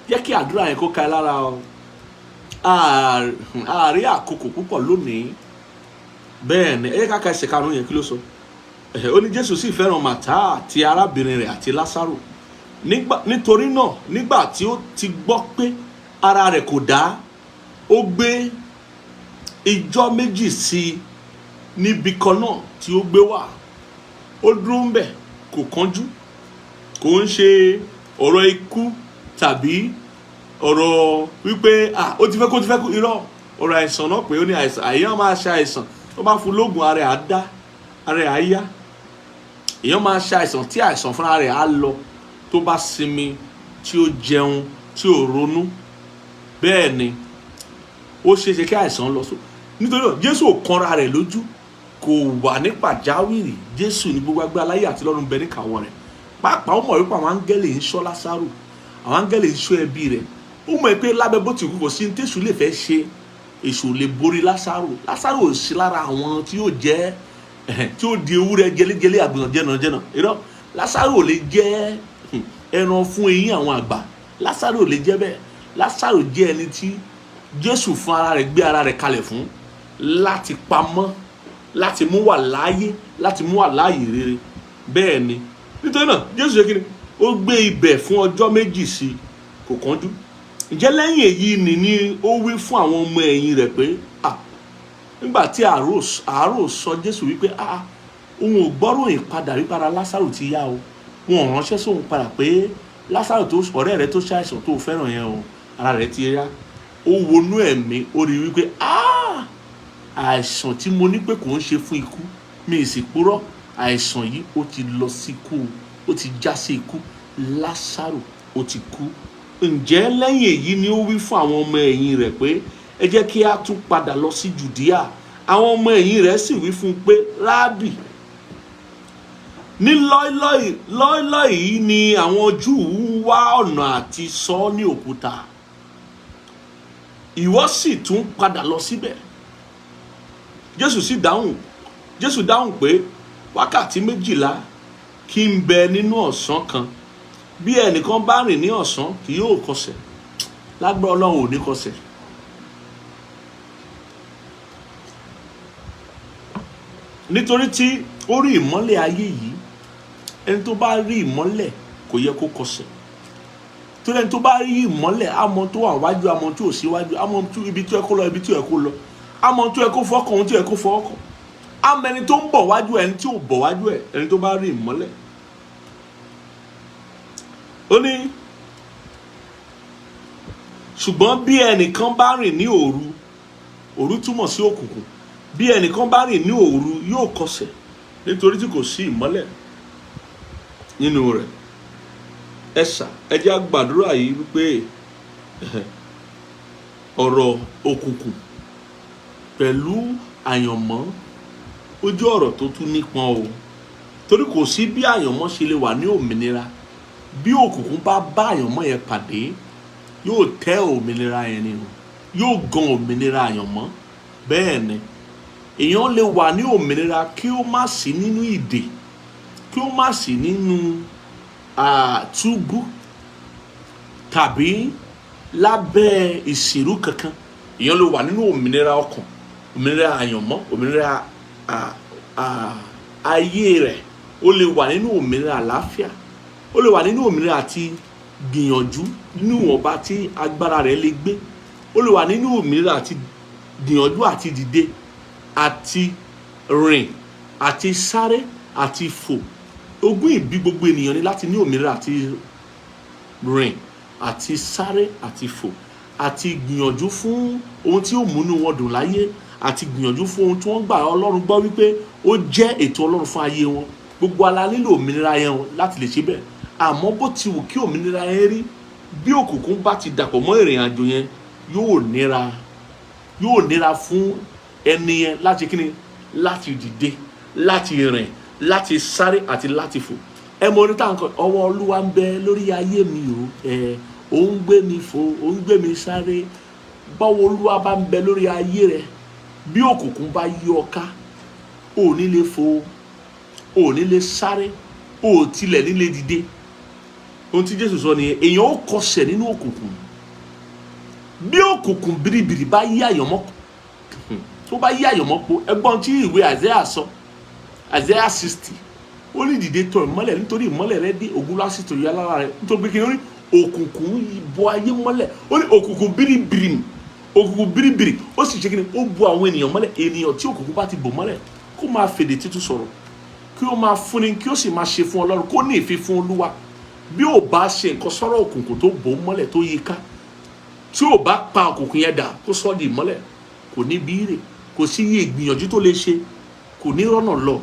Jẹ́ kí àdúrà yẹn kó ka ẹ lára o. Àárí àkókò púpọ̀ lónìí. Bẹ́ẹ̀ ni, ẹ jẹ́ ká ka ẹsẹ̀ karùn-ún yẹn. Kí ló sọ? Ó ní Jésù sì fẹ́ràn Màtá àti arábìnrin rẹ̀ àti Lásárù. Nítorí náà, nígbà tí ó ti gbọ́ pé ara rẹ̀ kò dá, ó gbé ijọ́ 2 sí i níbi kan náà tí ó gbé wà. Ó dúró ń bẹ̀, kò kánjú. Kò ń ṣe ọ̀rọ̀ ikú tàbí ọ̀rọ̀ wípé ó ti fẹ́ kó ti fẹ́ kó. Irọ́, ọ̀rọ̀ àìsàn náà pé ó ní àìsàn. Àyàn máa ṣe àìsàn, tó bá fún lóògùn, ara ẹ̀ á dá, ara ẹ̀ á yá. Èèyàn máa ṣe àìsàn tí àìsàn fúnra rẹ̀ á lọ tó bá sinmi. tí ó jẹun, tí ò ronú. Bẹ́ẹ̀ ni ó ṣeéṣe kí àìsàn lọ só. Nítorí náà Jésù ò kanra rẹ̀ lójú, kò wà ní pàjáwìrì. Jésù ní gbogbo agbára láyé àti lọ́run bẹ níkàáwọ́ rẹ̀. Pàápàá, ó mọ̀ wípé àwọn áńgẹ́lì ń ṣọ́ Lásárù, àwọn áńgẹ́lì ń ṣọ́ ẹbí rẹ̀. Ó mọ̀ pé lábẹ́ bó ti kú, kò sí ní tèṣù lè fẹ́ ṣe, èṣù ò lè borí Lásárù. Lásárù ò sí lára àwọn tí yóò jẹ́ tí ó di ewúrẹ́ jẹlẹ́jẹlẹ́, àgùntàn jẹnàjẹnà. Irọ́, Lásárù ò lè jẹ́ ẹran fún eyín àwọn àgbà. Lásárù ò lè jẹ́ bẹ́ẹ̀. Lásárù jẹ́ ẹni tí Jésù fún ara rẹ̀ gbé ara rẹ̀ kalẹ̀ fún láti pamọ́, láti mú wà láàyè, láti mú wà láàyè rere. Bẹ́ẹ̀ ni, nítorí náà Jésù ṣe kí ni? Ó gbé ibẹ̀ fún ọjọ́ 2 sí i, kò kánjú. Ǹjẹ́ lẹ́yìn èyí ni ó wí fún àwọn ọmọ ẹ̀yìn rẹ̀ pé, ah, nígbà tí àárò sọ Jésù wípé, ah, òun ò gbọ́ròyìn padà wípé ara Lásárù ti yá o. Wọn ò ránṣẹ́ sóun padà pé Lásárù tó ọ̀rẹ́ rẹ̀ tó ṣàìsàn tó fẹ́ràn yẹn o, ara rẹ̀ ti yá. Ó wọnú ẹ̀mí, ó rí wípé, ah, àìsàn tí mo ní pé kò ń ṣe fún ikú, mi ì sì purọ́, àìsàn yìí ó ti lọ sí ikú, ó ti já sí ikú. Lásárù ó ti kú. Ǹjẹ́ lẹ́yìn èyí ni ó wí fún àwọn ọmọ ẹ̀yìn rẹ̀ pé, ẹ jẹ́ kí a tún padà lọ sí Jùdíà. Àwọn ọmọ ẹ̀yìn rẹ̀ sì wí fún un pé, Rábì, ní lọ́ìlọ́ì yìí ni àwọn Júù ń wá ọ̀nà àti sọ ọ́ ní òkúta, ìwọ sì tún padà lọ síbẹ̀? Jésù sì dáhùn, Jésù dáhùn pé, wákàtí 12 kí n bẹ nínú ọ̀sán kan. Bí ẹnìkan bá rìn ní ọ̀sán, kì yóò kọsẹ̀. Lágbára Ọlọ́run, ò ní kọsẹ̀. Nítorí tí ó rí ìmọ́lẹ̀ ayé yìí. Ẹni tó bá rí ìmọ́lẹ̀ kò yẹ kó kọsẹ̀, torí ẹni tó bá rí ìmọ́lẹ̀ á mọ tó wà wájú, á mọ tó síwájú, á mọ ibi tó yẹ kó lọ, ibi tó yẹ kó lọ, á mọ tó yẹ kó fọkàn, ohun tó yẹ kó fọkàn, á mọ ẹni tó ń bọ̀ wájú, ẹni tí ò bọ̀ wájú ẹ. Ẹni tó bá rí ìmọ́lẹ̀. Ó ní, ṣùgbọ́n bí ẹnìkan bá rìn ní òru, òru túmọ̀ sí òkùnkùn, bí ẹnìkan bá rìn ní òru, yóò kọsẹ̀, nítorí tí kò sí ìmọ́lẹ̀ nínú rẹ̀. Ẹ ṣà, ẹ jẹ́ á gbàdúrà yìí wípé ọ̀rọ̀ òkùnkùn pẹ̀lú àyànmọ́, ó jẹ́ ọ̀rọ̀ tó tún nípọn o, torí kò sí bí àyànmọ́ ṣe lè wà ní òmìnira. Bí òkùnkùn bá bá àyànmọ́ yẹn pàdé, yóò tẹ́ òmìnira yẹn ni o, yóò gan òmìnira àyànmọ́. Bẹ́ẹ̀ ni, èèyàn lè wà ní òmìnira kí ó má sí nínú ìdè, kí ó má sí nínú túbú tàbí lábẹ́ ìṣirò kankan. Èèyàn lè wà nínú òmìnira ọkàn, òmìnira àyànmọ́, òmìnira ayé rẹ̀. Ó lè wà nínú òmìnira àlàáfíà, ó lè wà nínú òmìnira àti gbìyànjú nínú ìwọ̀nba tí agbára rẹ̀ lè gbé. Ó lè wà nínú òmìnira àti gbìyànjú àti dìde àti rìn àti sáré àti fò. Ogún ìbí gbogbo ènìyàn ni láti ní òmìnira àti rìn àti sáré àti fò àti gbìyànjú fún ohun tí ó múnú wọn dùn láyé, àti gbìyànjú fún ohun tí wọ́n gbà Ọlọ́run gbọ́ wípé ó jẹ́ ètò Ọlọ́run fún ayé wọn. Gbogbo ala nílò òmìnira yẹn láti lè ṣe bẹ́ẹ̀. Àmọ́ bó ti wù kí òmìnira yẹn rí, bí òkùnkùn bá ti dàpọ̀ mọ́ ìrìn àjò yẹn, yóò nira, yóò nira fún ẹni yẹn láti kíni, láti dìde, láti rìn, láti sáré àti láti fò. Ẹ mọ orí táwọn kan, ọwọ́ Olúwa ń bẹ lórí ayé mi o, ẹ ò ń gbé mi fò, ò ń gbé mi sáré. Báwo Olúwa bá ń bẹ lórí ayé rẹ, bí òkùnkùn bá yí ọ ká, ò ní lè fò, ò ní lè sáré, ò tilẹ̀ ní lè dìde. Ohun tí Jésù sọ nìyẹn. Èèyàn ó kọsẹ̀ nínú òkùnkùn. Bí òkùnkùn biribiri bá yí àyànmọ́, tó bá yí àyànmọ́ po, ẹgbọ́n tí ìwé Isaiah sọ, Isaiah 60, ó ní, dìde, tọ̀ ìmọ́lẹ̀, nítorí ìmọ́lẹ̀ rẹ dé, ògùn lásìkò yọ lára rẹ. Nítorí pé kí ni? Ó ní òkùnkùn bo ayé mọ́lẹ̀. Ó ní òkùnkùn biribiri, òkùnkùn biribiri, ó sì ṣe kí ni? Ó bo àwọn ènìyàn mọ́lẹ̀. Ènìyàn tí òkùnkùn bá ti bò mọ́lẹ̀, kó máa fèdè títún sọ̀rọ̀, kí ó máa fúnni, kí ó sì máa ṣe fún Ọlọ́run, kó ní ìfi fún Olúwa. Bí ò bá ṣe nǹkan sọ́rọ̀ òkùnkùn tó bò mọ́lẹ̀, tó yí ká, tí ò bá pa òkùnkùn yẹn dà, kó sọ́ di ìmọ́lẹ̀, kò ní bí rè, kò sí iye ìgbìyànjú tó lè ṣe, kò ní rọ́nà lọ,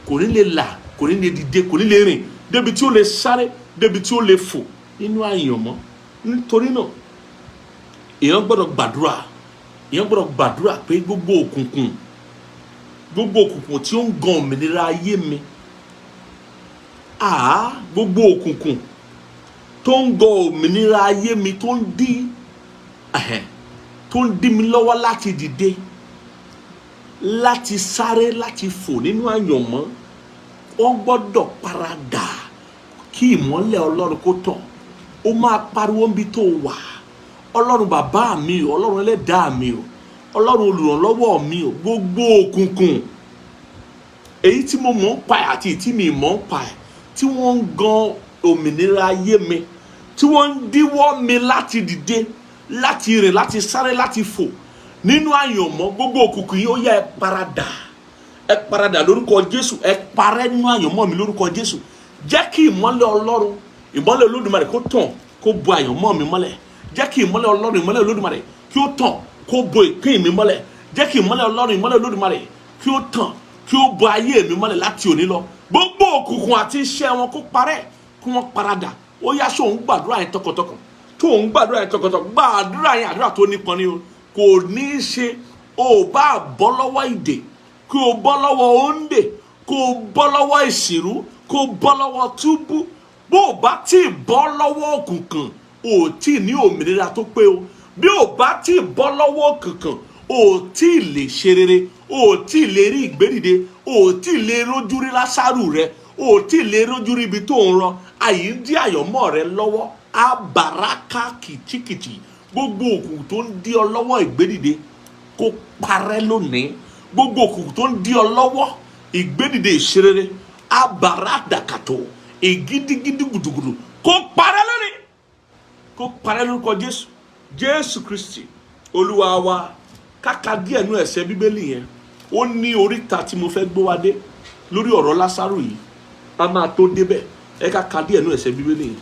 kò ní lè là, kò ní lè dìde, kò ní lè rìn débi tí ó lè sáré, débi tí ó lè fò. nínú àyànmọ́. Nítorí náà, èèyàn gbọ́dọ̀ gbàdúrà, èèyàn gbọ́dọ̀ gbàdúrà pé gbogbo òkùnkùn, gbogbo òkùnkùn tí ó ń gan òmìnira ayé mi, gbogbo òkùnkùn tó ń gan òmìnira ayé mi, tó ń dí mi lọ́wọ́ láti dìde, láti sáré, láti fò nínú àyànmọ́, wọ́n gbọ́dọ̀ paradà kí ìmọ́lẹ̀ Ọlọ́run kó tàn. Ó máa pariwo níbi tó wà: "Ọlọ́run bàbá mi o, Ọlọ́run ẹlẹ́dàá mi o, Ọlọ́run olùrànlọ́wọ́ mi o, gbogbo òkùnkùn, èyí tí mo mọ̀ ń pa ẹ̀ àti èyí tí mi mọ̀ ń pa ẹ̀, tí wọ́n ń gan òmìnira ayé mi, tí wọ́n ń díwọ́ mi láti dìde, láti rìn, láti sáré, láti fò nínú àyànmọ́, gbogbo òkùnkùn yìí, ó yá, ẹ paradà, ẹ paradà lórúkọ Jésù. Ẹ parẹ́ nínú àyànmọ́ mi lórúkọ Jésù. Jẹ́ kí ìmọ́lẹ̀ Ọlọ́run, ìmọ́lẹ̀ Olódùmarè, kó tàn, kó bo àyànmọ́ mi mọ́lẹ̀. Jẹ́ kí ìmọ́lẹ̀ Ọlọ́run, ìmọ́lẹ̀ Olódùmarè, kí ó tàn, kó bo ìpín mi mọ́lẹ̀. Jẹ́ kí ìmọ́lẹ̀ Ọlọ́run, ìmọ́lẹ̀ Olódùmarè, kí ó tàn, kí ó bo ayé mi mọ́lẹ̀ láti òní lọ. Gbogbo òkùnkùn àti iṣẹ́ wọn, kó parẹ́, kí wọ́n paradà." Ó yá, ṣó ń gbàdúrà yẹn tọkàntọkàn? Tó ń gbàdúrà yẹn tọkàntọkàn, gbàdúrà yẹn. Àdúrà tó nípọn ni o. Kò ní í ṣe o ò bá bọ́ lọ́wọ́ ìdè, kí o bọ́ lọ́wọ́ òǹdè, kó o bọ́ lọ́wọ́ ìṣìrú, kó o bọ́ lọ́wọ́ túbú, bó o bá tí ì bọ́ lọ́wọ́ òkùnkùn, o ò tí ì ní òmìnira tó pé o. Bí o bá tí ì bọ́ lọ́wọ́ òkùnkùn, o ò tí ì lè ṣe rere, o ò tí ì lè rí ìgbédìde, o ò tí ì lè rójú rí Lásárù rẹ, o ò tí ì lè rójú rí ibi tó ń rọ àyè ń dí àyọ̀mọ́ rẹ lọ́wọ́. Abaraka kìtìkìtì, gbogbo òkùnkùn tó ń dí ọ lọ́wọ́ ìgbédìde, kó parẹ́ lónìí. Gbogbo òkùnkùn tó ń dí ọ lọ́wọ́ ìgbédìde, ìṣerere, abaradakato ìgidigidi gudugudu, kó parẹ́ lónìí, kó parẹ́ lórúkọ Jésù. Jésù Kristi Olúwa wa. Káka díẹ̀ nú ẹsẹ̀ Bíbélì yẹn. Ó ní oríta tí mo fẹ́ gbé wa dé lórí ọ̀rọ̀ Lásárù yìí, a máa tó débẹ̀. Ẹ ká ka díẹ̀ nú ẹsẹ̀ Bíbélì yẹn.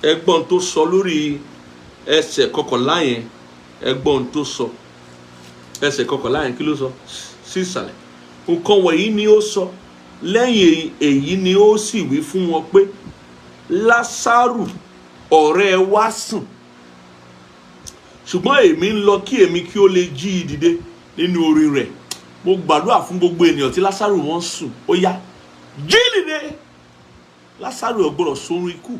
Ẹgbọ́n tó sọ lórí ẹsẹ̀ 11 yẹn, ẹgbọ́n tó sọ ẹsẹ̀ 11 yẹn, kí ló sọ sí ìsàlẹ̀? Nǹkan wọ̀nyí ni ó sọ. Lẹ́yìn èyí ni ó sì wí fún wọn pé, "Lásárù ọ̀rẹ́ wa sùn, ṣùgbọ́n èmi ń lọ kí èmi kí ó lè jí i dìde nínú oorun rẹ̀." Mo gbàdúrà fún gbogbo ènìyàn tí Lásárù wọn sùn, ó yá, jí dìde. Lásárù ò gbọ́dọ̀ sórun ikú,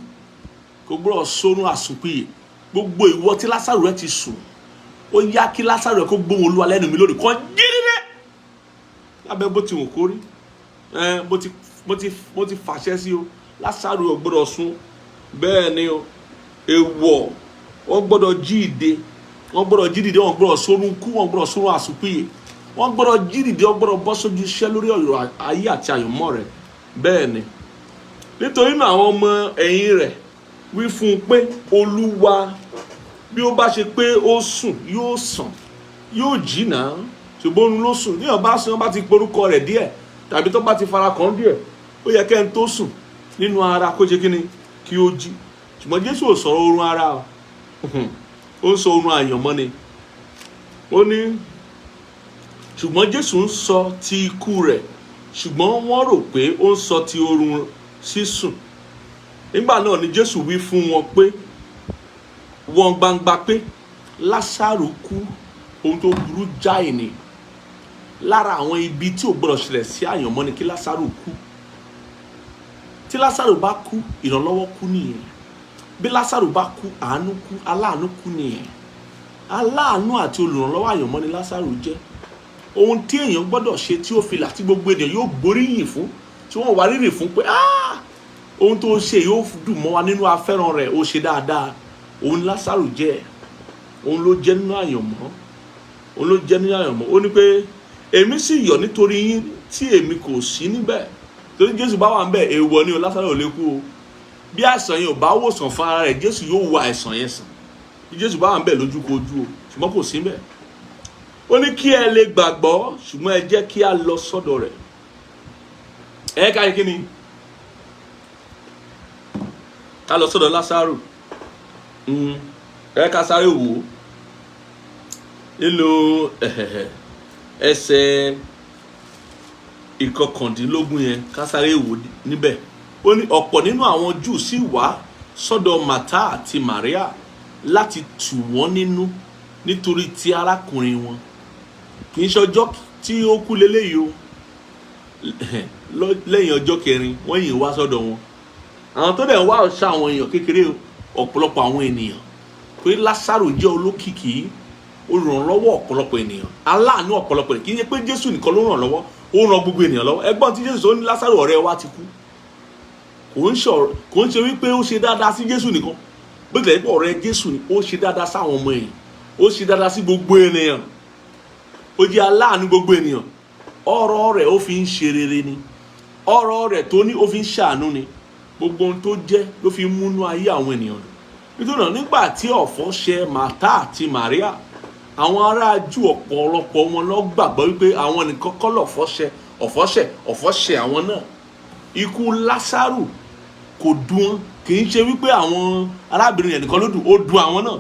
kò gbọ́dọ̀ sórun àsùnpìyè. Gbogbo ìwọ tí Lásárù rẹ ti sùn, ó yá, kí Lásárù rẹ kó gbóhùn Olúwa lẹ́nu mi lónìí, kó jí dìde lábẹ́ bó ti wù kó rí. Ẹ mo ti fàṣẹ sí o. Lásárù ò gbọ́dọ̀ sùn. Bẹ́ẹ̀ ni o, èèwọ̀. Wọ́n gbọ́dọ̀ jí ìdè, wọ́n gbọ́dọ̀ jí dìde. Wọ́n gbọ́dọ̀ sórun kú, wọ́n gbọ́dọ̀ sórun àsùnpìyè, wọ́n gbọ́dọ̀ jí dìde, wọ́n gbọ́dọ̀ bọ́ sójú iṣẹ́ lórí ọ̀rọ̀ ayé àti àyànmọ́ rẹ̀. Bẹ́ẹ̀ ni. Nítorí náà, àwọn ọmọ ẹ̀yìn rẹ̀ wí fún un pé, "Olúwa, bí ó bá ṣe pé ó sùn, yóò sàn, yóò jí náà." Ṣùgbọ́n oorun ló sùn. Níyàn bá sùn, wọ́n bá ti porúkọ rẹ̀ díẹ̀ tàbí tó bá ti fara kàn díẹ̀, ó yẹ kẹ́ni tó sùn nínú ara kó ṣe kí ni? Kí ó jí. Ṣùgbọ́n Jésù ò sọ̀rọ̀ oorun ara o, ó ń sọ oorun àyànmọ́ ni. Ó ní, ṣùgbọ́n Jésù ń sọ ti ikú rẹ̀, ṣùgbọ́n wọ́n rò pé ó ń sọ ti oorun sísùn. Nígbà náà ni Jésù wí fún wọn pé, wọ́n gbangba pé, "Lásárù kú." Ohun tó burú jáì ni. Lára àwọn ibi tí ò gbọdọ̀ ṣẹlẹ̀ sí àyànmọ́ ni kí Lásárù kú. Tí Lásárù bá kú, ìrànlọ́wọ́ kú nìyẹn. Bí Lásárù bá kú, àánú kú, aláàánú kú nìyẹn. Aláàánú àti olùrànlọ́wọ́ àyànmọ́ ni Lásárù jẹ́. Ohun tí èèyàn gbọ́dọ̀ ṣe tí ó fi là, tí gbogbo ènìyàn yóò gbóríyìn fún, tí wọ́n wá rírì fún pé, "Ah, ohun tó ṣe yóò dùn mọ́ wa nínú, afẹ́ràn rẹ̀, ó ṣe dáadáa," òun Lásárù jẹ́. Òun ló jẹ́ nínú àyànmọ́, òun ló jẹ́ nínú àyànmọ́. Ó ní pé, "Èmi sì yọ̀ nítorí yín tí èmi kò sí níbẹ̀." Torí Jésù bá wà níbẹ̀, èèwọ̀ ni o, Lásárù ò lè kú o. Bí àìsàn yẹn ò bá wòsàn fún ara rẹ̀, Jésù yóò wo àìsàn yẹn sàn bí Jésù bá wà níbẹ̀ lójúkojú o, ṣùgbọ́n kò sí níbẹ̀. Ó ní kí ẹ lè gbàgbọ́. Ṣùgbọ́n ẹ jẹ́ kí a lọ sọ́dọ̀ rẹ̀. Ẹ ká kí ni? Ká lọ sọ́dọ̀ Lásárù. Ẹ ká sáré wò ó nínú ẹsẹ̀ 19 yẹn, ká sáré wò níbẹ̀. Ó ní ọ̀pọ̀ nínú àwọn Júù sì wá sọ́dọ̀ Màtá àti Màríà láti tù wọ́n nínú nítorí ti arákùnrin wọn. Kì í ṣe ọjọ́ tí ó kú leléyìí o. Lẹ́yìn ọjọ́ kẹrin, wọ́n yìí wá sọ́dọ̀ wọn. Àwọn tó dẹ̀ ń wá ọ̀ṣà àwọn èèyàn kékeré o, ọ̀pọ̀lọpọ̀ àwọn ènìyàn, pé Lásárò jẹ́ olókìkí, olùrànlọ́wọ́ ọ̀pọ̀lọpọ̀ ènìyàn, aláàánú ọ̀pọ̀lọpọ̀ ènìyàn. Kì í ṣe pé Jésù nìkan ló ràn lọ́wọ́, ó ràn gbogbo ènìyàn lọ́wọ́. Ẹgbọ́n tí Jésù sọ ní Lásárò ọ̀rẹ́ wa ti kú, kò ń ṣe wípé ó ṣe dáadáa sí Jésù nìkan. Bó tilẹ̀ pé ọ̀rẹ́ Jésù ni, ó ṣe dáadáa sáwọn ọmọ èèyàn, ó ṣe dáadáa sí gbogbo ènìyàn, ó jẹ́ aláàánú gbogbo ènìyàn. Ọ̀rọ̀ rẹ̀, ó fi ń ṣe rere ni. Ọ̀rọ̀ rẹ̀ tó ní, ó fi ń ṣàánú ni. Gbogbo ohun tó jẹ́ ló fi ń múnú ayé àwọn ènìyàn dùn. Nítorí náà, nígbà tí ọ̀fọ̀ ṣe Màtá àti Màríà, àwọn ará Júù, ọ̀pọ̀lọpọ̀ wọn lọ gbàgbọ́ wípé àwọn nìkan kọ́ lọ̀fọ̀ ṣe, ọ̀fọ̀ ṣe, ọ̀fọ̀ ṣe àwọn náà. Ikú Lásárù kò dùn wọn. Kì í ṣe wípé àwọn arábìnrin yẹn nìkan ló dùn, ó dùn àwọn náà.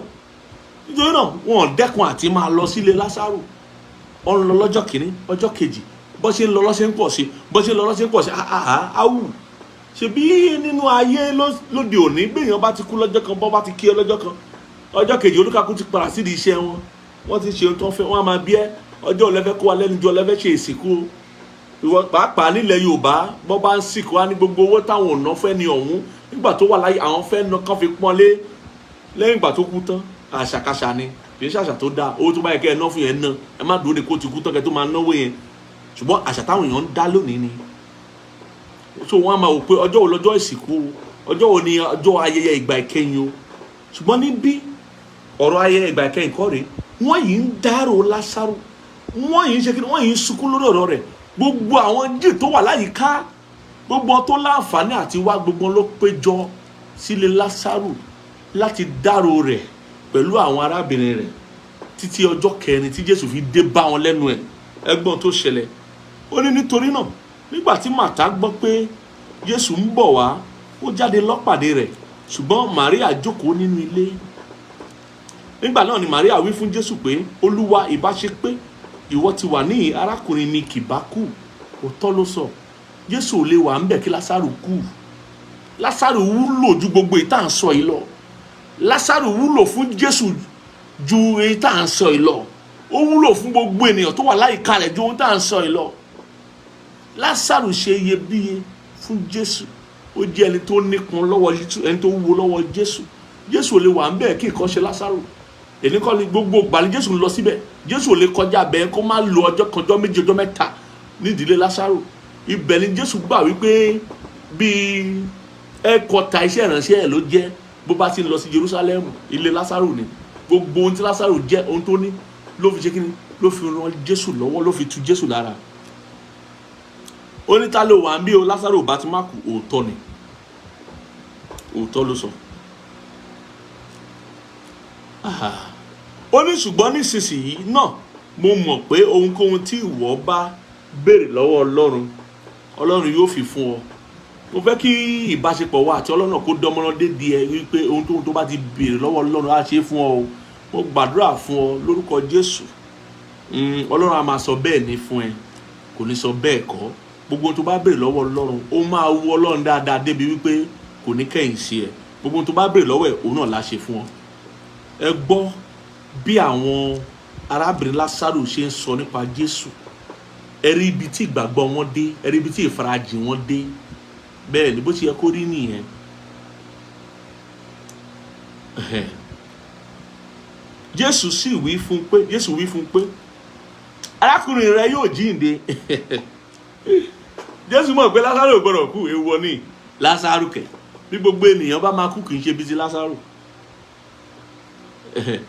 Nítorí náà, wọn ò dẹ́kun àti máa lọ sílé Lásárù. Wọ́n ń lọ lọ́jọ́ kìíní, ọjọ́ kejì. Bó ṣe ń lọ lọ́ṣẹ́ ń pọ̀ sí, bó ṣe ń lọ lọ́ṣẹ́ ń pọ̀ sí. Áwù, ṣebí nínú ayé lóde òní, béèyàn bá ti kú lọ́jọ́ kan, bọ́ bá ti kí ẹ lọ́jọ́ kan, ọjọ́ kejì, olúkàkú ti padà sídìí iṣẹ́ wọn. Wọ́n ti ṣe ohun tó ń fẹ́. Wọ́n á máa bí ẹ, ọjọ́ ò lẹ́fẹ́ kó wa lẹ́nu jọ lẹ́fẹ́ ṣe ìsìnkú o. Ìwọ pàápàá nílẹ̀ Yorùbá, bọ́ bá ń sìnkú wá ní gbogbo owó táwọn ò ná fẹ́ ni ọ̀hún nígbà tó wà láyé, àwọn fẹ́ ná kán fi pọ́nlé lẹ́yìn ìgbà tó kú tán. Àṣàkáṣà ni, kì í ṣàṣà tó dáa. Owó tó bá yẹ kẹ́ ẹ ná fún yẹn, ná. Ẹ má dúró de kó ti kú tán kẹ́ tó máa náwó yẹn. Ṣùgbọ́n àṣà táwọn èèyàn ń dá lónìí ni. So wọ́n á máa wò pé ọjọ́ wo lọ́jọ́ ìsìnkú o, ọjọ́ wo ni ọjọ́ ayẹyẹ ìgbà ìkẹyìn o. Ṣùgbọ́n níbí, ọ̀rọ̀ ayẹyẹ ìgbà ìkẹyìn kọ́ rèé. Wọ́n yìí ń dárò Lásárù, wọ́n yìí ń ṣe kí ni, wọ́n yìí ń sunkún lórí ọ̀rọ̀ rẹ̀. Gbogbo àwọn Júù tó wà láyìíká, gbogbo tó láǹfààní àti wá, gbogbo ló péjọ sílé Lásárù láti dárò rẹ̀ pẹ̀lú àwọn arábìnrin rẹ̀ títí ọjọ́ kẹrin tí Jésù fi dé bá wọn lẹ́nu ẹ̀. Ẹgbọ́n tó ṣẹlẹ̀, ó ní nítorí náà, nígbà tí Màtá gbọ́ pé Jésù ń bọ̀ wá, ó jáde lọ́pàdé rẹ̀, ṣùgbọ́n Màríà jókòó nínú ilé. Nígbà náà ni Màríà wí fún Jésù pé, "Olúwa, ìbá ṣe pé ìwọ ti wà níhìn, arákùnrin mi kì bá kú." Òótọ́ ló sọ. Jésù ò lè wà ńbẹ̀ kí Lásárù kú. Lásárù wúlò ju gbogbo èyí tá à ń sọ yìí lọ. Lásárù wúlò fún Jésù ju èyí tá à ń sọ yìí lọ. Ó wúlò fún gbogbo ènìyàn tó wà láyìíká rẹ̀ ju ohun tá à ń sọ yìí lọ. Lásárù ṣe iyebíye fún Jésù. Ó jẹ́ ẹni tó nípọn lọ́wọ́ Jésù, ẹni tó wúwo lọ́wọ́ Jésù. Jésù ò lè wà ńbẹ̀ kí nǹkan ṣe Lásárù. Èní kọ́ ni gbogbo ìgbà ni Jésù ń lọ síbẹ̀. Jésù ò lè kọjá bẹ́ẹ̀ kó má lo ọjọ́ kan, ọjọ́ 2, ọjọ́ 3 nídìílé Lásárù. Ibẹ̀ ni Jésù gbà wípé bíi ẹ̀kọ́ta iṣẹ́ ìránṣẹ́ ẹ̀ ló jẹ́. Bó bá ti ń lọ sí Jerusalem, ilé Lásárù ni. Gbogbo ohun tí Lásárù jẹ́, ohun tó ní, ló fi ṣe kíni, ló fi ran Jésù lọ́wọ́, ló fi tu Jésù lára. Ó ní ta ló wà ń bí o, Lásárù bá ti má kú. Òótọ́ ni, òótọ́ ló sọ. Ó ní ṣùgbọ́n nísinsìnyí náà, mo mọ̀ pé ohunkóhun tí ìwọ bá béèrè lọ́wọ́ Ọlọ́run, Ọlọ́run yóò fi fún ọ. Mo fẹ́ kí ìbáṣepọ̀ wa àti Ọlọ́run kó dánmọ́rán dédé ẹ wípé ohunkóhun tó bá ti béèrè lọ́wọ́ Ọlọ́run, á ṣe é fún ọ o. Mo gbàdúrà fún ọ lórúkọ Jésù. Ọlọ́run á máa sọ bẹ́ẹ̀ ni fún ẹ, kò ní sọ bẹ́ẹ̀ kọ́. Gbogbo ohun tó bá béèrè lọ́wọ́ Ọlọ́run, ó máa wú Ọlọ́run dáadáa débi wípé kò ní kẹ́yìn sí ẹ. Gbogbo ohun tó bá béèrè lọ́wọ́ ẹ̀, òun náà la ṣe fún ọ. Ẹ gbọ́ bí àwọn arábìnrin Lásárù ṣe ń sọ nípa Jésù. Ẹ rí ibi tí ìgbàgbọ́ wọn dé, ẹ rí ibi tí ìfarajìn wọn dé. Bẹ́ẹ̀ ni, bó ti yẹ kó rí nìyẹn. Jésù sì wí fún pé, Jésù wí fún pé, "Arákùnrin rẹ yóò jíǹde." Jésù mọ̀ pé Lásárù ò gbọ́dọ̀ kú. Èèwọ̀ ni Lásárù kẹ̀. Bí gbogbo ènìyàn bá máa kú, kì í ṣe bí ti Lásárù.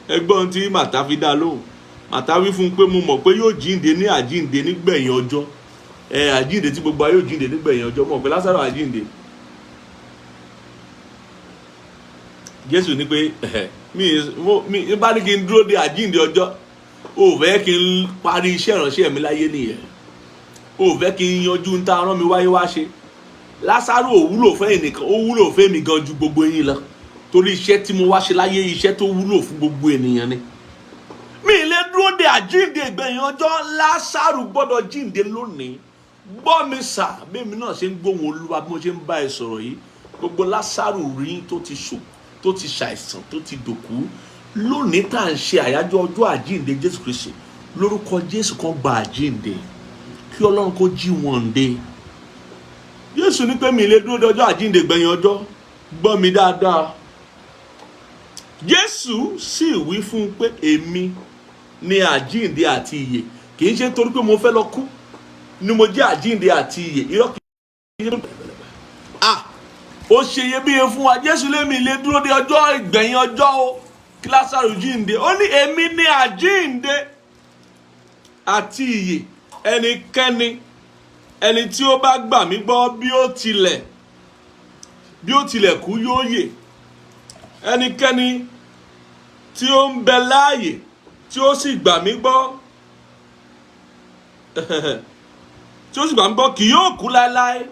Ẹgbọ́n tí Màtá fi dá lóhùn. Màtá wí fún un pé, "Mo mọ̀ pé yóò jíǹde ní àjíǹde nígbẹ̀yìn ọjọ́." Ẹ àjíǹde tí gbogbo ayé yóò jíǹde nígbẹ̀yìn ọjọ́, mọ̀ pé Lásárù àjíǹde. Jésù ní pé mi bá ní kí n dúró de àjíǹde ọjọ́, o fẹ́ kí n parí iṣẹ́ ìránṣẹ́ mi láyé nìyẹn, o fẹ́ kí n yanjú ń ta rán mi wáyé wá ṣe. Lásárù ò wúlò fún ẹnìkan, ó wúlò fún èmi gan ju gbogbo yín lọ, torí iṣẹ́ tí mo wá ṣe láyé, iṣẹ́ tó wúlò fún gbogbo ènìyàn ni. Mi lè dúró de àjíǹde ìgbẹ̀yìn ọjọ́. Lásárù gbọ́dọ̀ jíǹde lónìí. Gbọ́ mi sà, bí èmi náà ṣe ń gbóhùn Olúwa, bí mo ṣe ń bá ẹ sọ̀rọ̀ yìí, Gbogbo Lásárù rí tó ti ṣò, tó ti ṣàìsàn, tó ti dòkú, lónìí tá à ń ṣe àyájọ́ ọjọ́ àjíǹde Jésù Kristi, lórúkọ Jésù, kan gba àjíǹde, kí Ọlọ́run kó jí wọn dé. Jésù ní pé mi lè dúró dọjọ́ àjíǹde gbẹ̀yìn ọjọ́. Gbọ́ mi dáadáa. Jésù sì wí fún un pé, "Èmi ni àjíǹde àti ìyè." Kì í ṣe torí pé mo fẹ́ lọ kú ni mo jẹ́ àjíǹde àti ìyè. Irọ́, kì í ṣe. Ah, ó ṣe iyebíye fún wa. Jésù lémi lè dúró de ọjọ́ ìgbẹ̀yìn ọjọ́ o kí Lásárù jíǹde. Ó ní, "Èmi ni àjíǹde àti ìyè. Ẹnikẹ́ni, ẹni tí ó bá gbà mí gbọ́, bí ó tilẹ̀ kú, yóò yè. Ẹnikẹ́ni tí ó ń bẹ láàyè, tí ó sì gbà mí gbọ́, tí ó sì gbà mí gbọ́, kì yóò kú láéláé."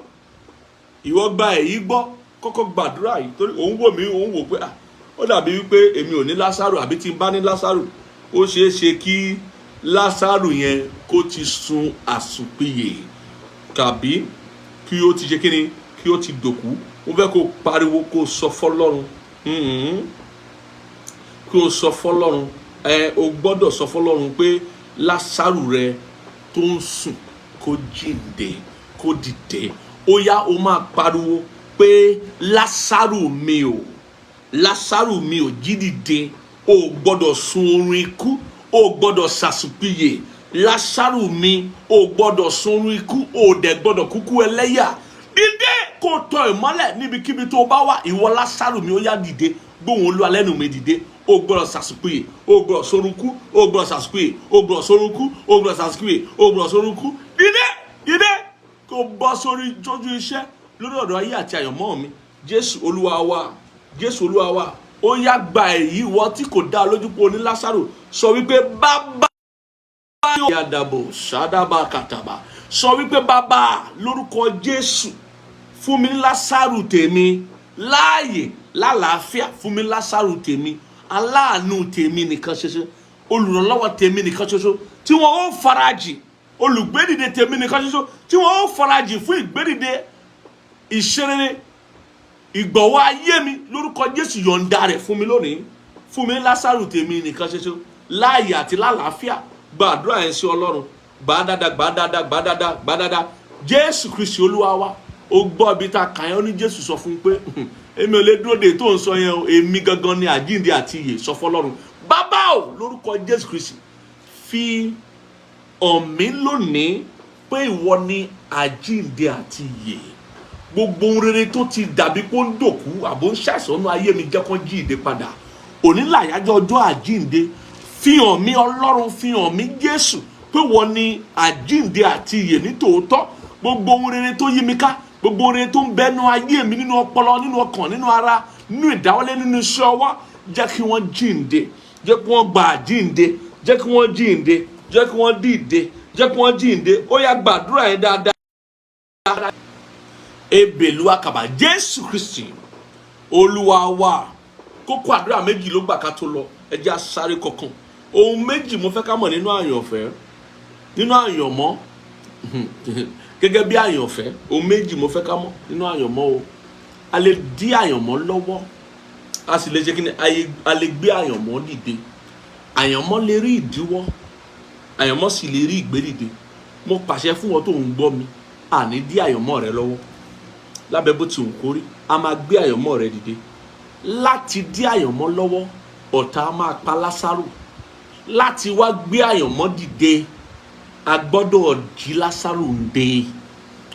Ìwọ gba èyí gbọ́. Kọ́kọ́ gbàdúrà yìí, torí òun wò mí, òun wò pé, ah, ó dàbí wípé èmi ò ní Lásárù, àbí tí n bá ní Lásárù, ó ṣeé ṣe kí Lásárù yẹn kó ti sun àsùnpìyè, tàbí kí ó ti ṣe kíni, kí ó ti dòkú. Ó fẹ́ kó pariwo, kó sọ fọ́lọ́run, kí o sọ fọ́lọ́run. Ẹ o gbọ́dọ̀ sọ fọ́lọ́run pé Lásárù rẹ tó ń sùn, kó jíǹde, kó dìde. Ó yá, o máa pariwo pé, "Lásárù mi o, Lásárù mi ò, jí dìde. O gbọ́dọ̀ sun oorun ikú, o gbọ́dọ̀ sàsùpìyè. Lásárù mi, o gbọ́dọ̀ sun oorun ikú, o dẹ̀ gbọ́dọ̀ kúkú ẹlẹ́yà. Dìde, kó tọ ìmọ́lẹ̀ níbikíbi tó bá wà. Ìwọ Lásárù mi, ó yá, dìde. Gbóhùn Olúwa lẹ́nu mi, dìde. O gbọ́dọ̀ sàsùpìyè, o gbọ́dọ̀ sorun kú, o gbọ́dọ̀ sàsùpìyè, o gbọ́dọ̀ sorun kú, o gbọ́dọ̀ sàsùpìyè, o gbọ́dọ̀ sorun kú. Dìde, dìde, kó bọ́ sórí jójú iṣẹ́ lórí ọ̀dọ̀ ayé àti àyànmọ́ mi." Jésù Olúwa wa, Jésù Olúwa wa. Ó yá, gba èyí. Wọ tí kò dá lójú pé o ní Lásárù, sọ wípé, "Bàbá yàdàbò sádàbà kàtàbà." Sọ wípé, "Bàbá, lórúkọ Jésù, fún mi ní Lásárù tèmi láàyè, lálàáfíà. Fún mi ní Lásárù tèmi, aláàánú tèmi nìkan ṣoṣo, olùrànlọ́wọ́ tèmi nìkan ṣoṣo tí wọ́n ó farajì, olùgbédìde tèmi nìkan ṣoṣo tí wọ́n ó farajì fún ìgbédìde, ìṣerere, ìgbọ̀wọ́ ayé mi. Lórúkọ Jésù, yọ̀ǹda rẹ̀ fún mi lónìí. Fún mi ní Lásárù tèmi nìkan ṣoṣo láàyè àti lálàáfíà." Gbàdúrà yẹn sí Ọlọ́run. Gbà dáadáa, gbà dáadáa, gbà dáadáa, gbà dáadáa. Jésù Kristi Olúwa wa. Ó gbọ́ ibi tá a kà yẹn, ó ní Jésù sọ fún un pé, "Èmi ò lè dúró de tó ń sọ yẹn o. Èmi gangan ni àjíǹde àti ìyè." Sọ fọlọ́run, "Bàbá o, lórúkọ Jésù Kristi, fi hàn mí lónìí pé ìwọ ni àjíǹde àti ìyè. Gbogbo ohun rere tó ti dàbí pé ó ń dòkú àbó ń ṣàìsàn nínú ayé mi, jẹ́ kán jíǹde padà. Òní làyájọ́ ọjọ́ àjíǹde. Fi hàn mí, Ọlọ́run, fi hàn mí, Jésù, pé wọ́n ni àjíǹde àti ìyè ní tòótọ́. Gbogbo ohun rere tó yí mi ká, gbogbo ohun rere tó ń bẹnu ayé mi, nínú ọpọlọ, nínú ọkàn, nínú ara, nínú ìdáwọ́lé, nínú iṣẹ́ ọwọ́, jẹ́ kí wọ́n jíǹde, jẹ́ kí wọ́n gba àjíǹde, jẹ́ kí wọ́n jíǹde, jẹ́ kí wọ́n dìde, jẹ́ kí wọ́n jíǹde." Ó yá, gbàdúrà yẹn dáadáa. Ebèlú àkàbà. Jésù Kristi Olúwa wa. Kókó àdúrà méjì ló gbà ká tó lọ. Ẹ jẹ́ á sáré kankan. Ohun méjì mo fẹ́ ká mọ̀ nínú àyànfẹ́, nínú àyànmọ́ gẹ́gẹ́ bí àyànfẹ́. Ohun méjì mo fẹ́ ká mọ̀ nínú àyànmọ́ o. A lè dí àyànmọ́ lọ́wọ́, a sì lè ṣe kí ni, a lè gbé àyànmọ́ dìde. Àyànmọ́ lè rí ìdíwọ́, àyànmọ́ sì lè rí ìgbédìde. Mo pàṣẹ fún wọn tó ń gbọ́ mi, àní dí àyànmọ́ rẹ lọ́wọ́ lábẹ́ bó ti wù kó rí. A máa gbé àyànmọ́ rẹ dìde. Láti dí àyànmọ́ lọ́wọ́, ọ̀tá máa pa Lásárù. Láti wá gbé àyànmọ́ dìde, a gbọ́dọ̀ jí Lásárù ń dé,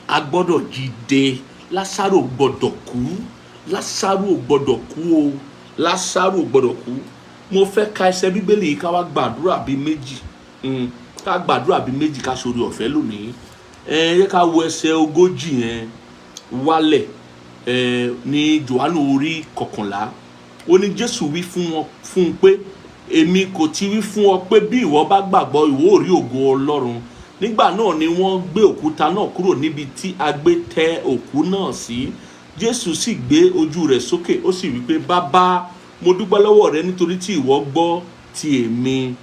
a gbọ́dọ̀ jí dé. Lásárù ò gbọ́dọ̀ kú, Lásárù ò gbọ́dọ̀ kú o, Lásárù ò gbọ́dọ̀ kú. Mo fẹ́ ka ẹsẹ̀ Bíbélì yìí, ká wá gbàdúrà bíi méjì, ká gbàdúrà bíi méjì, ká sórí ọ̀fẹ́ lónìí. Ẹ yẹ ká wo ẹsẹ̀ 40 yẹn wálẹ̀ ẹ ní Jòhánù orí 11. Ó ní Jésù wí fún wọn fún un pé, "Èmi kò ti wí fún ọ pé bí ìwọ bá gbàgbọ́, ìwọ ò rí ògo Ọlọ́run?" Nígbà náà ni wọ́n gbé òkúta náà kúrò níbi tí a gbé tẹ́ òkú náà sí. Jésù sì gbé ojú rẹ̀ sókè, ó sì wí pé, "Bàbá, mo dúpẹ́ lọ́wọ́ rẹ nítorí tí ìwọ gbọ́ ti èmi.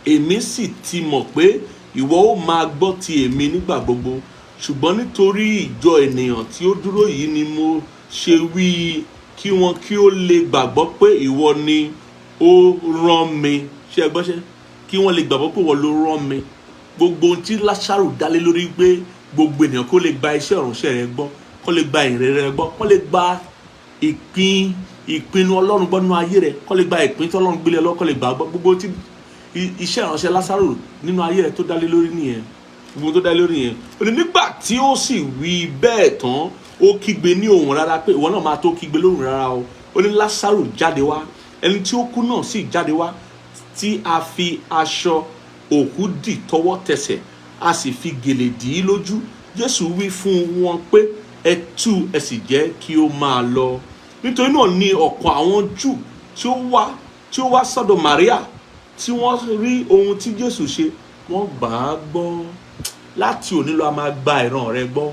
Èmi sì ti mọ̀ pé ìwọ ó máa gbọ́ ti èmi nígbà gbogbo, ṣùgbọ́n nítorí ìjọ ènìyàn tí ó dúró yìí ni mo ṣe wí i kí wọn kí ó lè gbàgbọ́ pé ìwọ ni ó rán mi. Ṣé ẹ gbọ́ ṣe? Kí wọ́n lè gbàgbọ́ pé ìwọ ló rán mi. Gbogbo ohun tí Lásárù dálé lórí pé gbogbo ènìyàn kó lè gba iṣẹ́ ìránṣẹ́ rẹ gbọ́, kó lè gba ìrere rẹ gbọ́, kó lè gba ìpinnu Ọlọ́run gbọ́ nínú ayé rẹ, kó lè gba ìpín tí Ọlọ́run gbélé lọ, kó lè gbà gbọ́. Gbogbo tí iṣẹ́ ìránṣẹ́ Lásárù nínú ayé rẹ tó dálé lórí nìyẹn, gbogbo tó dálé lórí nìyẹn. Ó ní nígbà tí ó sì wí bẹ́ẹ̀ tán, ó kígbe ní ohùn rárá pé ìwọ náà máa tó kígbe lóhùn rárá o. Ó ní, "Lásárù, jáde wá." Ẹni tí ó kú náà sì jáde wá, tí a fi aṣọ òkú dì tọwọ́ tẹsẹ̀, a sì fi gèlè dì í lójú. Jésù wí fún wọn pé, "Ẹ tú, ẹ sì jẹ́ kí ó máa lọ." Nítorí náà ni ọ̀pọ̀ àwọn Júù tí ó wá sọ́dọ̀ Maria, tí wọ́n rí ohun tí Jésù ṣe, wọ́n gbà á gbọ́. Láti òní lọ, a máa gba ìran rẹ gbọ́,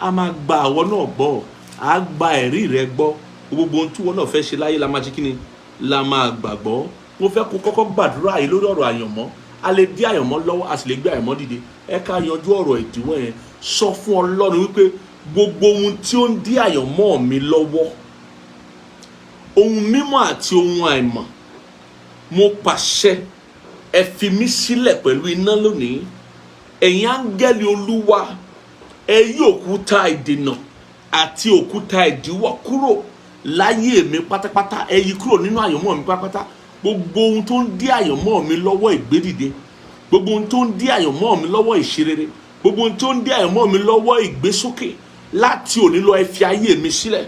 a máa gba àwọ náà gbọ́, a gba ẹ̀rí rẹ gbọ́. Gbogbo ohun tí wọn náà fẹ́ ṣe láyé la máa ṣe, kí ni la máa gbàgbọ́. Mo fẹ́ kó kọ́kọ́ gbàdúrà yìí lórí ọ̀rọ̀ àyànmọ́. A lè dí àyànmọ́ lọ́wọ́, a sì lè gbé àyànmọ́ dìde. Ẹ ká yanjú ọ̀rọ̀ ìdíwọ́ yẹn. Sọ fún Ọlọ́run wípé gbogbo ohun tí ó ń dí àyànmọ́ mi lọ́wọ́, ohun mímọ́ àti ohun àìmọ̀, mo pàṣẹ, ẹ fi mí sílẹ̀ pẹ̀lú iná lónìí. Ẹ̀yin áńgẹ́lì Olúwa, ẹ yí òkúta ìdènà àti òkúta ìdíwọ́ kúrò láyé mi pátápátá. Ẹ yí kúrò nínú àyànmọ́ mi pátápátá. Gbogbo ohun tó ń dí àyànmọ́ mi lọ́wọ́ ìgbédìde, gbogbo ohun tó ń dí àyànmọ́ mi lọ́wọ́ ìṣerere, gbogbo ohun tó ń dí àyànmọ́ mi lọ́wọ́ ìgbésókè, láti òní lọ, ẹ fi ayé mi sílẹ̀.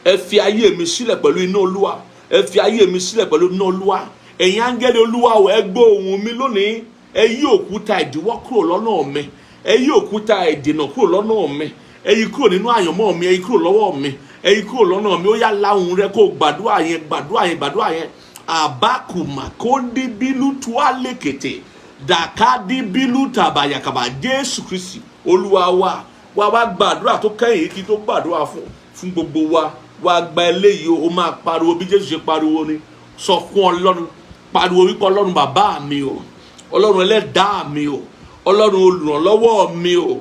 Ẹ fi ayé mi sílẹ̀ pẹ̀lú iná Olúwa. Ẹ fi ayé mi sílẹ̀ pẹ̀lú iná Olúwa. Ẹ̀yin áńgẹ́lì Olúwa o, ẹ gbọ́ ohùn mi lónìí. Ẹ yí òkúta ìdíwọ́ kúrò lọ́nà mi. Ẹ yí òkúta ìdènà kúrò lọ́nà mi. Ẹ yí kúrò nínú àyànmọ́ mi. Ẹ yí kúrò lọ́wọ́ mi. Ẹ yí kúrò lọ́nà mi. Ó yá, láhùn rẹ kó gbàdúrà yẹn, gbàdúrà yẹn, gbàdúrà yẹn. Àbákùmà kóńdíbílù tuálẹ̀kẹ̀tẹ̀ dàkádìbílù tàbàyàkàbà. Jésù Kristi Olúwa wa. Wá wá gbàdúrà tó kẹ́yìn yìí kí tó gbàdúrà fún gbogbo wa. Wá gba eléyìí. O máa pariwo bí Jésù ṣe pariwo ni. Sọ fún Ọlọ́run, pariwo wípé, "Ọlọ́run bàbá mi o, Ọlọ́run ẹlẹ́dàá mi o, Ọlọ́run olùrànlọ́wọ́ mi o,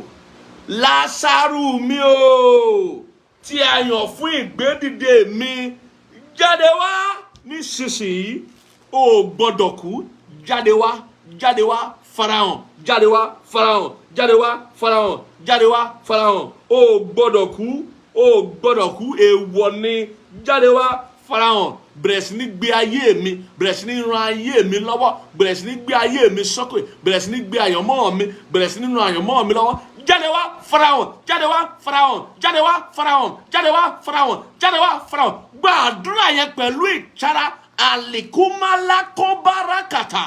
Lásárù mi o tí a yàn fún ìgbédìde mi, jáde wá nísinsìnyí. O ò gbọ́dọ̀ kú. Jáde wá, jáde wá, farahàn. Jáde wá, farahàn. Jáde wá, farahàn. Jáde wá, farahàn. O ò gbọ́dọ̀ kú, o ò gbọ́dọ̀ kú. Èèwọ̀ ni. Jáde wá, farahàn. Bẹ̀rẹ̀ sí ní gbé ayé mi, bẹ̀rẹ̀ sí ní ran ayé mi lọ́wọ́, bẹ̀rẹ̀ sí ní gbé ayé mi sókè, bẹ̀rẹ̀ sí ní gbé àyànmọ́ mi, bẹ̀rẹ̀ sí ní ran àyànmọ́ mi lọ́wọ́. Jáde wá, farahàn. Jáde wá, farahàn. Jáde wá, farahàn. Jáde wá, farahàn. Jáde wá, farahàn." Gbàdúrà yẹn pẹ̀lú ìtara. Àlìkúmálákóbárakàtà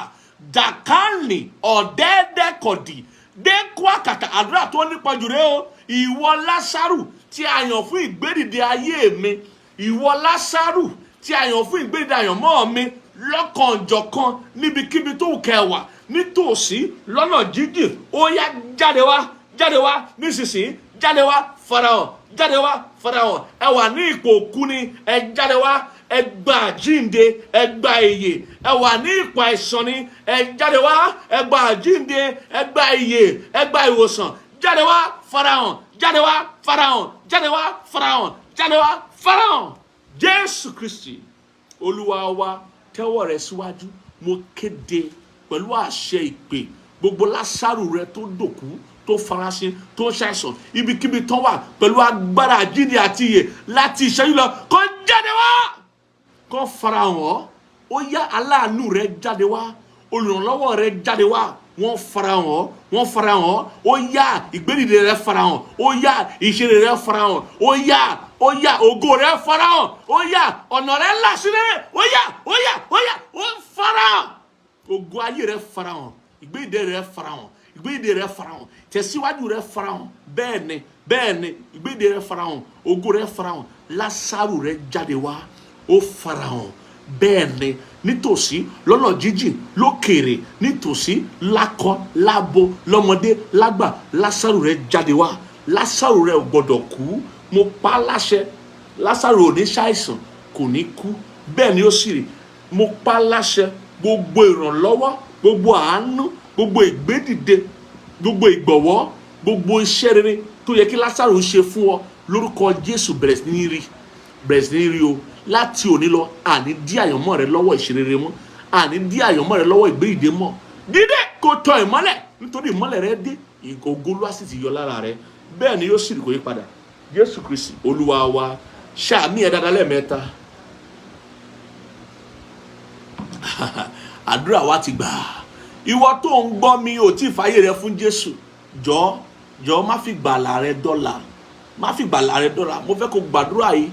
dàkánì ọ̀dẹ́dẹ́kọ̀dì dẹ́kọ̀àkàtà. Àdúrà tó nípa jù rẹ o. Ìwọ Lásárù tí a yàn fún ìgbédìde ayé mi, ìwọ Lásárù tí a yàn fún ìgbédìde àyànmọ́ mi, lọ́kànjọ̀kan, níbikíbi tó kẹwà, nítòsí, lọ́nà jíjìn, ó yá, jáde wá, jáde wá nísinsìnyí. Jáde wá, farahàn. Jáde wá, farahàn. Ẹ wà ní ipò òkú ni, ẹ jáde wá, ẹ gba àjínde, ẹ gba ìyè. Ẹ wà ní ipò àìsàn ni, ẹ jáde wá, ẹ gba àjínde, ẹ gba ìyè, ẹ gba ìwòsàn. Jáde wá, farahàn. Jáde wá, farahàn. Jáde wá, farahàn. Jáde wá, farahàn. Jésù Kristi Olúwa wa. Tẹ́wọ́ rẹ síwájú. Mo kéde pẹ̀lú àṣẹ ìpè, gbogbo Lásàrù rẹ tó dòkú, tó farasin, tó ń ṣàìsàn, ibikíbi tó wà, pẹ̀lú agbára àjíǹde àti ìyè, láti ìṣẹ́jú lọ, kó jáde wá, kó farahàn ọ́. Ó yá, aláàánú rẹ jáde wá, olùrànlọ́wọ́ rẹ jáde wá. Wọ́n farahàn ọ́, wọ́n farahàn ọ́. Ó yá, ìgbédìde rẹ farahàn. Ó yá, ìṣeré rẹ farahàn. Ó yá, ó yá, ògo rẹ farahàn. Ó yá, ọ̀nà rẹ là sílẹ̀. Ó yá, ó yá, ó yá, ó farahàn. Ògo ayé rẹ farahàn, ìgbédìde rẹ farahàn, ìgbédìde rẹ farahàn, tẹ̀síwájú rẹ farahàn. Bẹ́ẹ̀ ni, bẹ́ẹ̀ ni, ìgbédìde rẹ farahàn, ògo rẹ farahàn. Lásàrù rẹ jáde wá, ó farahàn. Bẹ́ẹ̀ ni, nítòsí, lọ́nà jíjìn, lókèrè, nítòsí, lákọ lábo, lọ́mọdé lágbà, Lásàrù rẹ jáde wá. Lásàrù rẹ ò gbọdọ̀ kú. Mo pa á láṣẹ, Lásàrù ò ní ṣàìsàn, kò ní kú. Bẹ́ẹ̀ ni ó sì rí. Mo pa á láṣẹ, gbogbo ìrànlọ́wọ́, gbogbo àánú, gbogbo ìgbédìde, gbogbo ìgbọ̀wọ́, gbogbo iṣẹ́ rere tó yẹ kí Lásàrù ṣe fún ọ, lórúkọ Jésù, bẹ̀rẹ̀ sí ní rí. Bẹ̀rẹ̀ sí ní rí o. Láti òní lọ, àní dí àyànmọ́ rẹ lọ́wọ́ ìṣerere mọ́, àní dí àyànmọ́ rẹ lọ́wọ́ ìgbéyìí mọ́. Dídé kò tọ ìmọ́lẹ̀, nítorí ìmọ́lẹ̀ rẹ dé, ògo Olúwa sì ti yọ lára rẹ. Bẹ́ẹ̀ ni yóò sì rí, kò yí padà. Jésù Kristi Olúwa wa. Ṣàmì ẹ̀ dáadáa lẹ́ẹ̀mẹ́ta. Àdúrà wa ti gbà. Ìwọ tó ń gbọ́ mi, ò tí ì fàyè rẹ fún Jésù, jọ̀ọ́ jọ̀ọ́, má fi gbàlà rẹ dọ́là, má fi gbàlà rẹ dọ́là. Mo fẹ́ kó gbàdúrà yìí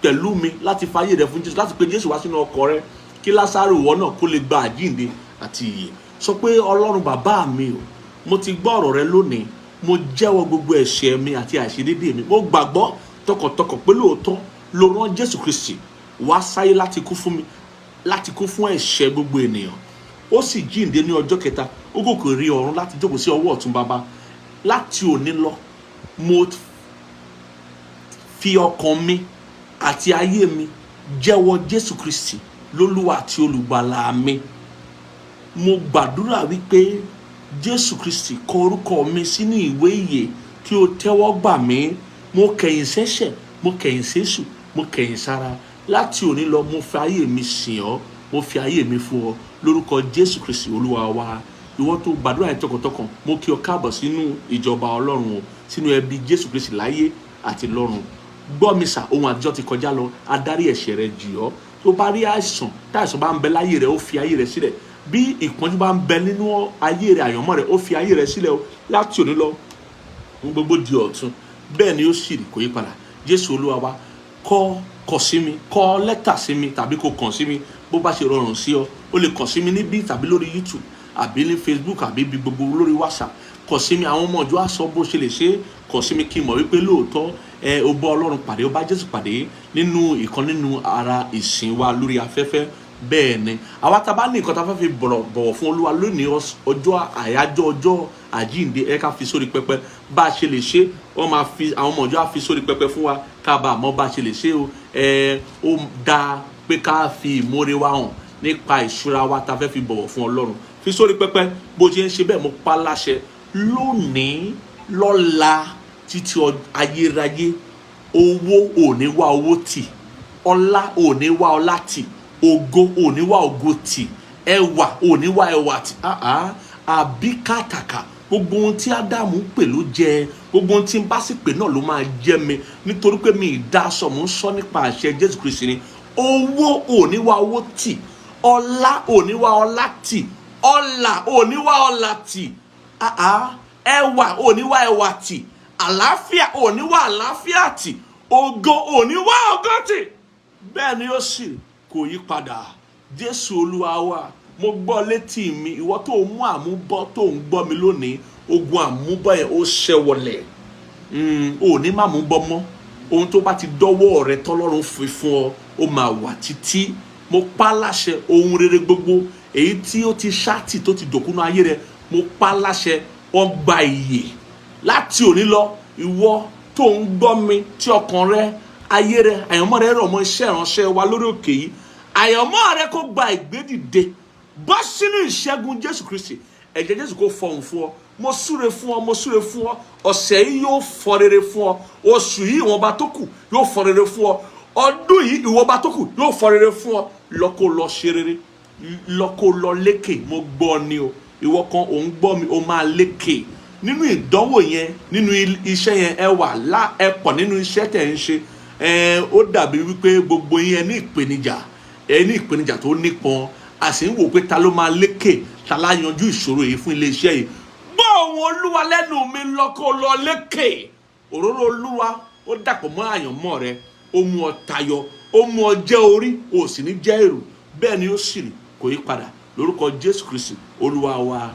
pẹ̀lú mi láti fàyè rẹ fún Jésù, láti pe Jésù wá sínú ọkọ̀ rẹ, kí Lásárù ìwọ náà kó lè gba àjíǹde àti ìyè. Sọ pé, "Ọlọ́run bàbá mi o, mo ti gbọ́ ọ̀rọ̀ rẹ lónìí. Mo jẹ́wọ́ gbogbo ẹ̀ṣẹ̀ mi àti àìṣedédé mi. Mo gbàgbọ́ tọkàntọkàn pé lóòótọ́ ló rán Jésù Kristi wá sáyé láti kú fún mi, láti kú fún ẹ̀ṣẹ̀ gbogbo ènìyàn. Ó sì jíǹde ní ọjọ́ kẹta, ó gòkè rí ọ̀run láti jókòó sí ọwọ́ ọ̀tún bàbá. Láti òní lọ, mo fi ọkàn mi àti ayé mi jẹ́wọ́ Jésù Kristi lólúwa àti olùgbàlà mi. Mo gbàdúrà wípé Jésù Kristi kọ orúkọ mi sínú ìwé ìyè, kí o tẹ́wọ́ gbà mí. Mo kẹ̀yìn sẹ́ṣẹ̀, mo kẹ̀yìn sẹ́ṣù, mo kẹ̀yìn sára. Láti òní lọ, mo fi ayé mi sìn ọ́, mo fi ayé mi fún ọ, lórúkọ Jésù Kristi Olúwa wa." Ìwọ tó gbàdúrà yẹn tọkàntọkàn, mo kí ọ káàbọ̀ sínú ìjọba Ọlọ́run o, sínú ẹbí Jésù Kristi láyé àti lọ́run. Gbọ́ mi sà, ohun àtijọ́ ti kọjá lọ, adarí ẹ̀ṣẹ̀ rẹ jì ọ́. Tó bá rí àìsàn, tá àìsàn bá ń bẹ láyé rẹ, ó fi ayé rẹ sílẹ̀. Bí ìpọ́njú bá ń bẹ nínú ayé rẹ, àyànmọ́ rẹ, ó fi ayé rẹ sílẹ̀ o. Láti òní lọ, ohun gbogbo di ọ̀tun. Bẹ́ẹ̀ ni ó sì rí, kò yí padà. Jésù Olúwa wa. Kọ sí mi, kọ lẹ́tà sí mi tàbí kó kàn sí mi, bó bá ṣe rọrùn sí ọ. O lè kàn sí mi níbí tàbí lórí YouTube àbí ní Facebook àbí ibi gbogbo, lórí WhatsApp. Kàn sí mi, àwọn ọmọ ìjọ á sọ bó ṣe lè ṣe. Kàn sí mi kí n mọ̀ wípé lóòótọ́ ẹ o bá Ọlọ́run pàdé, o bá Jésù pàdé nínú ìkan nínú ara ìsìn wa lórí afẹ́fẹ́. Bẹ́ẹ̀ ni, àwa tá a bá ní nǹkan tá a fẹ́ fi bọ̀wọ̀ fún Olúwa lónìí, ọjọ́ àyájọ́ ọjọ́ àjíǹde, ẹ ká fi sórí pẹpẹ. Bá a ṣe lè ṣe, wọ́n máa fi àwọn ọmọ ìjọ á fi sórí pẹpẹ fún wa, ká bá a mọ̀ bá a ṣe lè ṣe o. Ẹ ó dáa pé ká fi ìmoore wa hàn nípa ìṣúra wa tá a fẹ́ fi bọ̀wọ̀ fún Ọlọ́run. Fi sórí pẹpẹ. Bó ṣe ń ṣe bẹ́ẹ̀, mo pa láṣẹ lónìí, lọ́la, títí ayérayé, owó ò ní wá owó tì, ọlá ò ní wá ọlá tì, ògo ò ní wá ògo tì, ẹwà ò ní wá ẹwà tì. Ah ah, àbí kàtàkà gbogbo ohun tí Ádámù ń pè ló jẹ, gbogbo ohun tí n bá sì pè náà ló máa jẹ mi, nítorí pé mi ì dá aṣọ, mò ń sọ nípa àṣẹ Jésù Kristi ni. Owó ò ní wá owó tì, ọlá ò ní wá ọlá tì, ọlà ò ní wá ọlà tì, ah ah, ẹwà ò ní wá ẹwà tì, àlàáfíà ò ní wá àlàáfíà tì, ògo ò ní wá ògo tì. Bẹ́ẹ̀ ni ó sì kò yí padà. Jésù Olúwa wa. Mo gbọ́ létí mi, ìwọ tó mú àmúbọ́ tó ń gbọ́ mi lónìí, ogun àmúbọ́ yẹn ó ṣẹ́ wọlẹ̀. Ò ní má mú bọ́ mọ́. Ohun tó bá ti dọ́wọ́ rẹ tọ́lọ́run fi fún ọ, ó máa wà títí. Mo pa á láṣẹ, ohun rere gbogbo èyí tí ó ti ṣáàtì, tó ti dòkúnú ayé rẹ, mo pa á láṣẹ, wọ́n gba ìyè láti òní lọ. Ìwọ tó ń gbọ́ mi, tí ọkàn rẹ, ayé rẹ, àyànmọ́ rẹ rọ̀ mọ́ iṣẹ́ ìránṣẹ́ wa lórí òkè yìí, àyànmọ́ rẹ kó gba ìgbédìde, bọ́ sínú ìṣẹ́gun Jésù Kristi. Ẹ̀jẹ̀ Jésù kó fọhùn fún ọ. Mo súre fún ọ, mo súre fún ọ. Ọ̀sẹ̀ yìí yóò fọ rere fún ọ. Oṣù yìí, ìwọ̀nba tó kù, yóò fọ rere fún ọ. Ọdún yìí, ìwọ̀nba tó kù, yóò fọ rere fún ọ. Lọ kó lọ ṣe rere, lọ kó lọ lékè. Mo gbọ́ ni o. Ìwọ kan ò ń gbọ́ mi, o máa lékè nínú ìdánwò yẹn, nínú iṣẹ́ yẹn. Ẹ wà lá, ẹ pọ̀ nínú iṣẹ́ tẹ̀ ń ṣe. Ẹ ó dàbí wípé gbogbo yín ẹ ní ìpèníjà, ẹ ní ìpèníjà tó nípọn. A sì ń wò pé ta ló máa lékè, ta lá yanjú ìṣòro yìí fún iléeṣẹ́ yìí. Gbọ́ ohùn Olúwa lẹ́nu mi, lọ kó lọ lékè. Òróró Olúwa ó dàpọ̀ mọ́ àyànmọ́ rẹ, ó mú ọ tayọ, ó mú ọ jẹ́ orí, ó sì ní jẹ́ èrò. Bẹ́ẹ̀ ni ó sì rí, kò yí padà, lórúkọ Jésù Kristi Olúwa wa.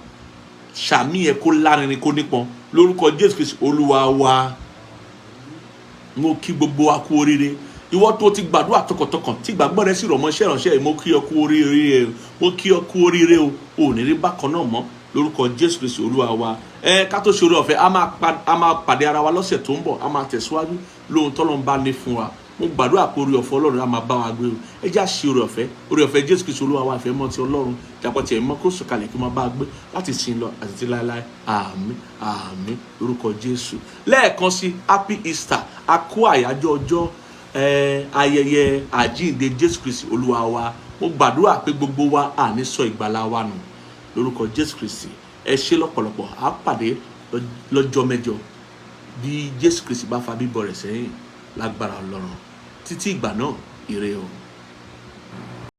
Sàmì ẹ kó lárinrin, kó nípọn, lórúkọ Jésù Kristi Olúwa wa. Mo kí gbogbo wa kú oríire. Ìwọ tó ti gbàdúrà tọkàntọkàn, tí ìgbàgbọ́ rẹ sì rọ̀ mọ́ iṣẹ́ ìránṣẹ́ yìí, mo kí ọ kú oríire, mo kí ọ kú oríire o. Ò ní rí bákan náà mọ́, lórúkọ Jésù Kristi Olúwa wa. Ẹ ká tó ṣe oore ọ̀fẹ́, a máa pàdé ara wa lọ́sẹ̀ tó ń bọ̀. A máa tẹ̀síwájú lóhun tọ́lọ́run bá ní fún wa. Mo gbàdúrà pé oore ọ̀fẹ́ Ọlọ́run á máa bá wa gbé o. Ẹ já ṣe oore ọ̀fẹ́. Oore ọ̀fẹ́ Jésù Kristi Olúwa wa, ìfẹ́ mọ́ ti Ọlọ́run, ìdàpọ̀ ti Ẹ̀mí mọ́, kó sọ̀kalẹ̀ kí ó máa bá a gbé láti sin lọ àti ti láéláé. Àmín, àmín, lórúkọ Jésù. Lẹ́ẹ̀kan sí, happy Easter. A kú àyájọ́ ọjọ́. Ayẹyẹ àjíǹde Jésù Kristi Olúwa wa. Mo gbàdúrà pé gbogbo wa à ní sọ ìgbàlà wa nù lórúkọ Jésù Kristi. Ẹ ṣé lọ́pọ̀lọpọ̀. Á pàdé lọ́jọ́ mẹ́jọ bí Jésù Kristi bá fa bíbọ̀ rẹ̀ sẹ́yìn lágbára Ọlọ́run. Títí ìgbà náà, ire o.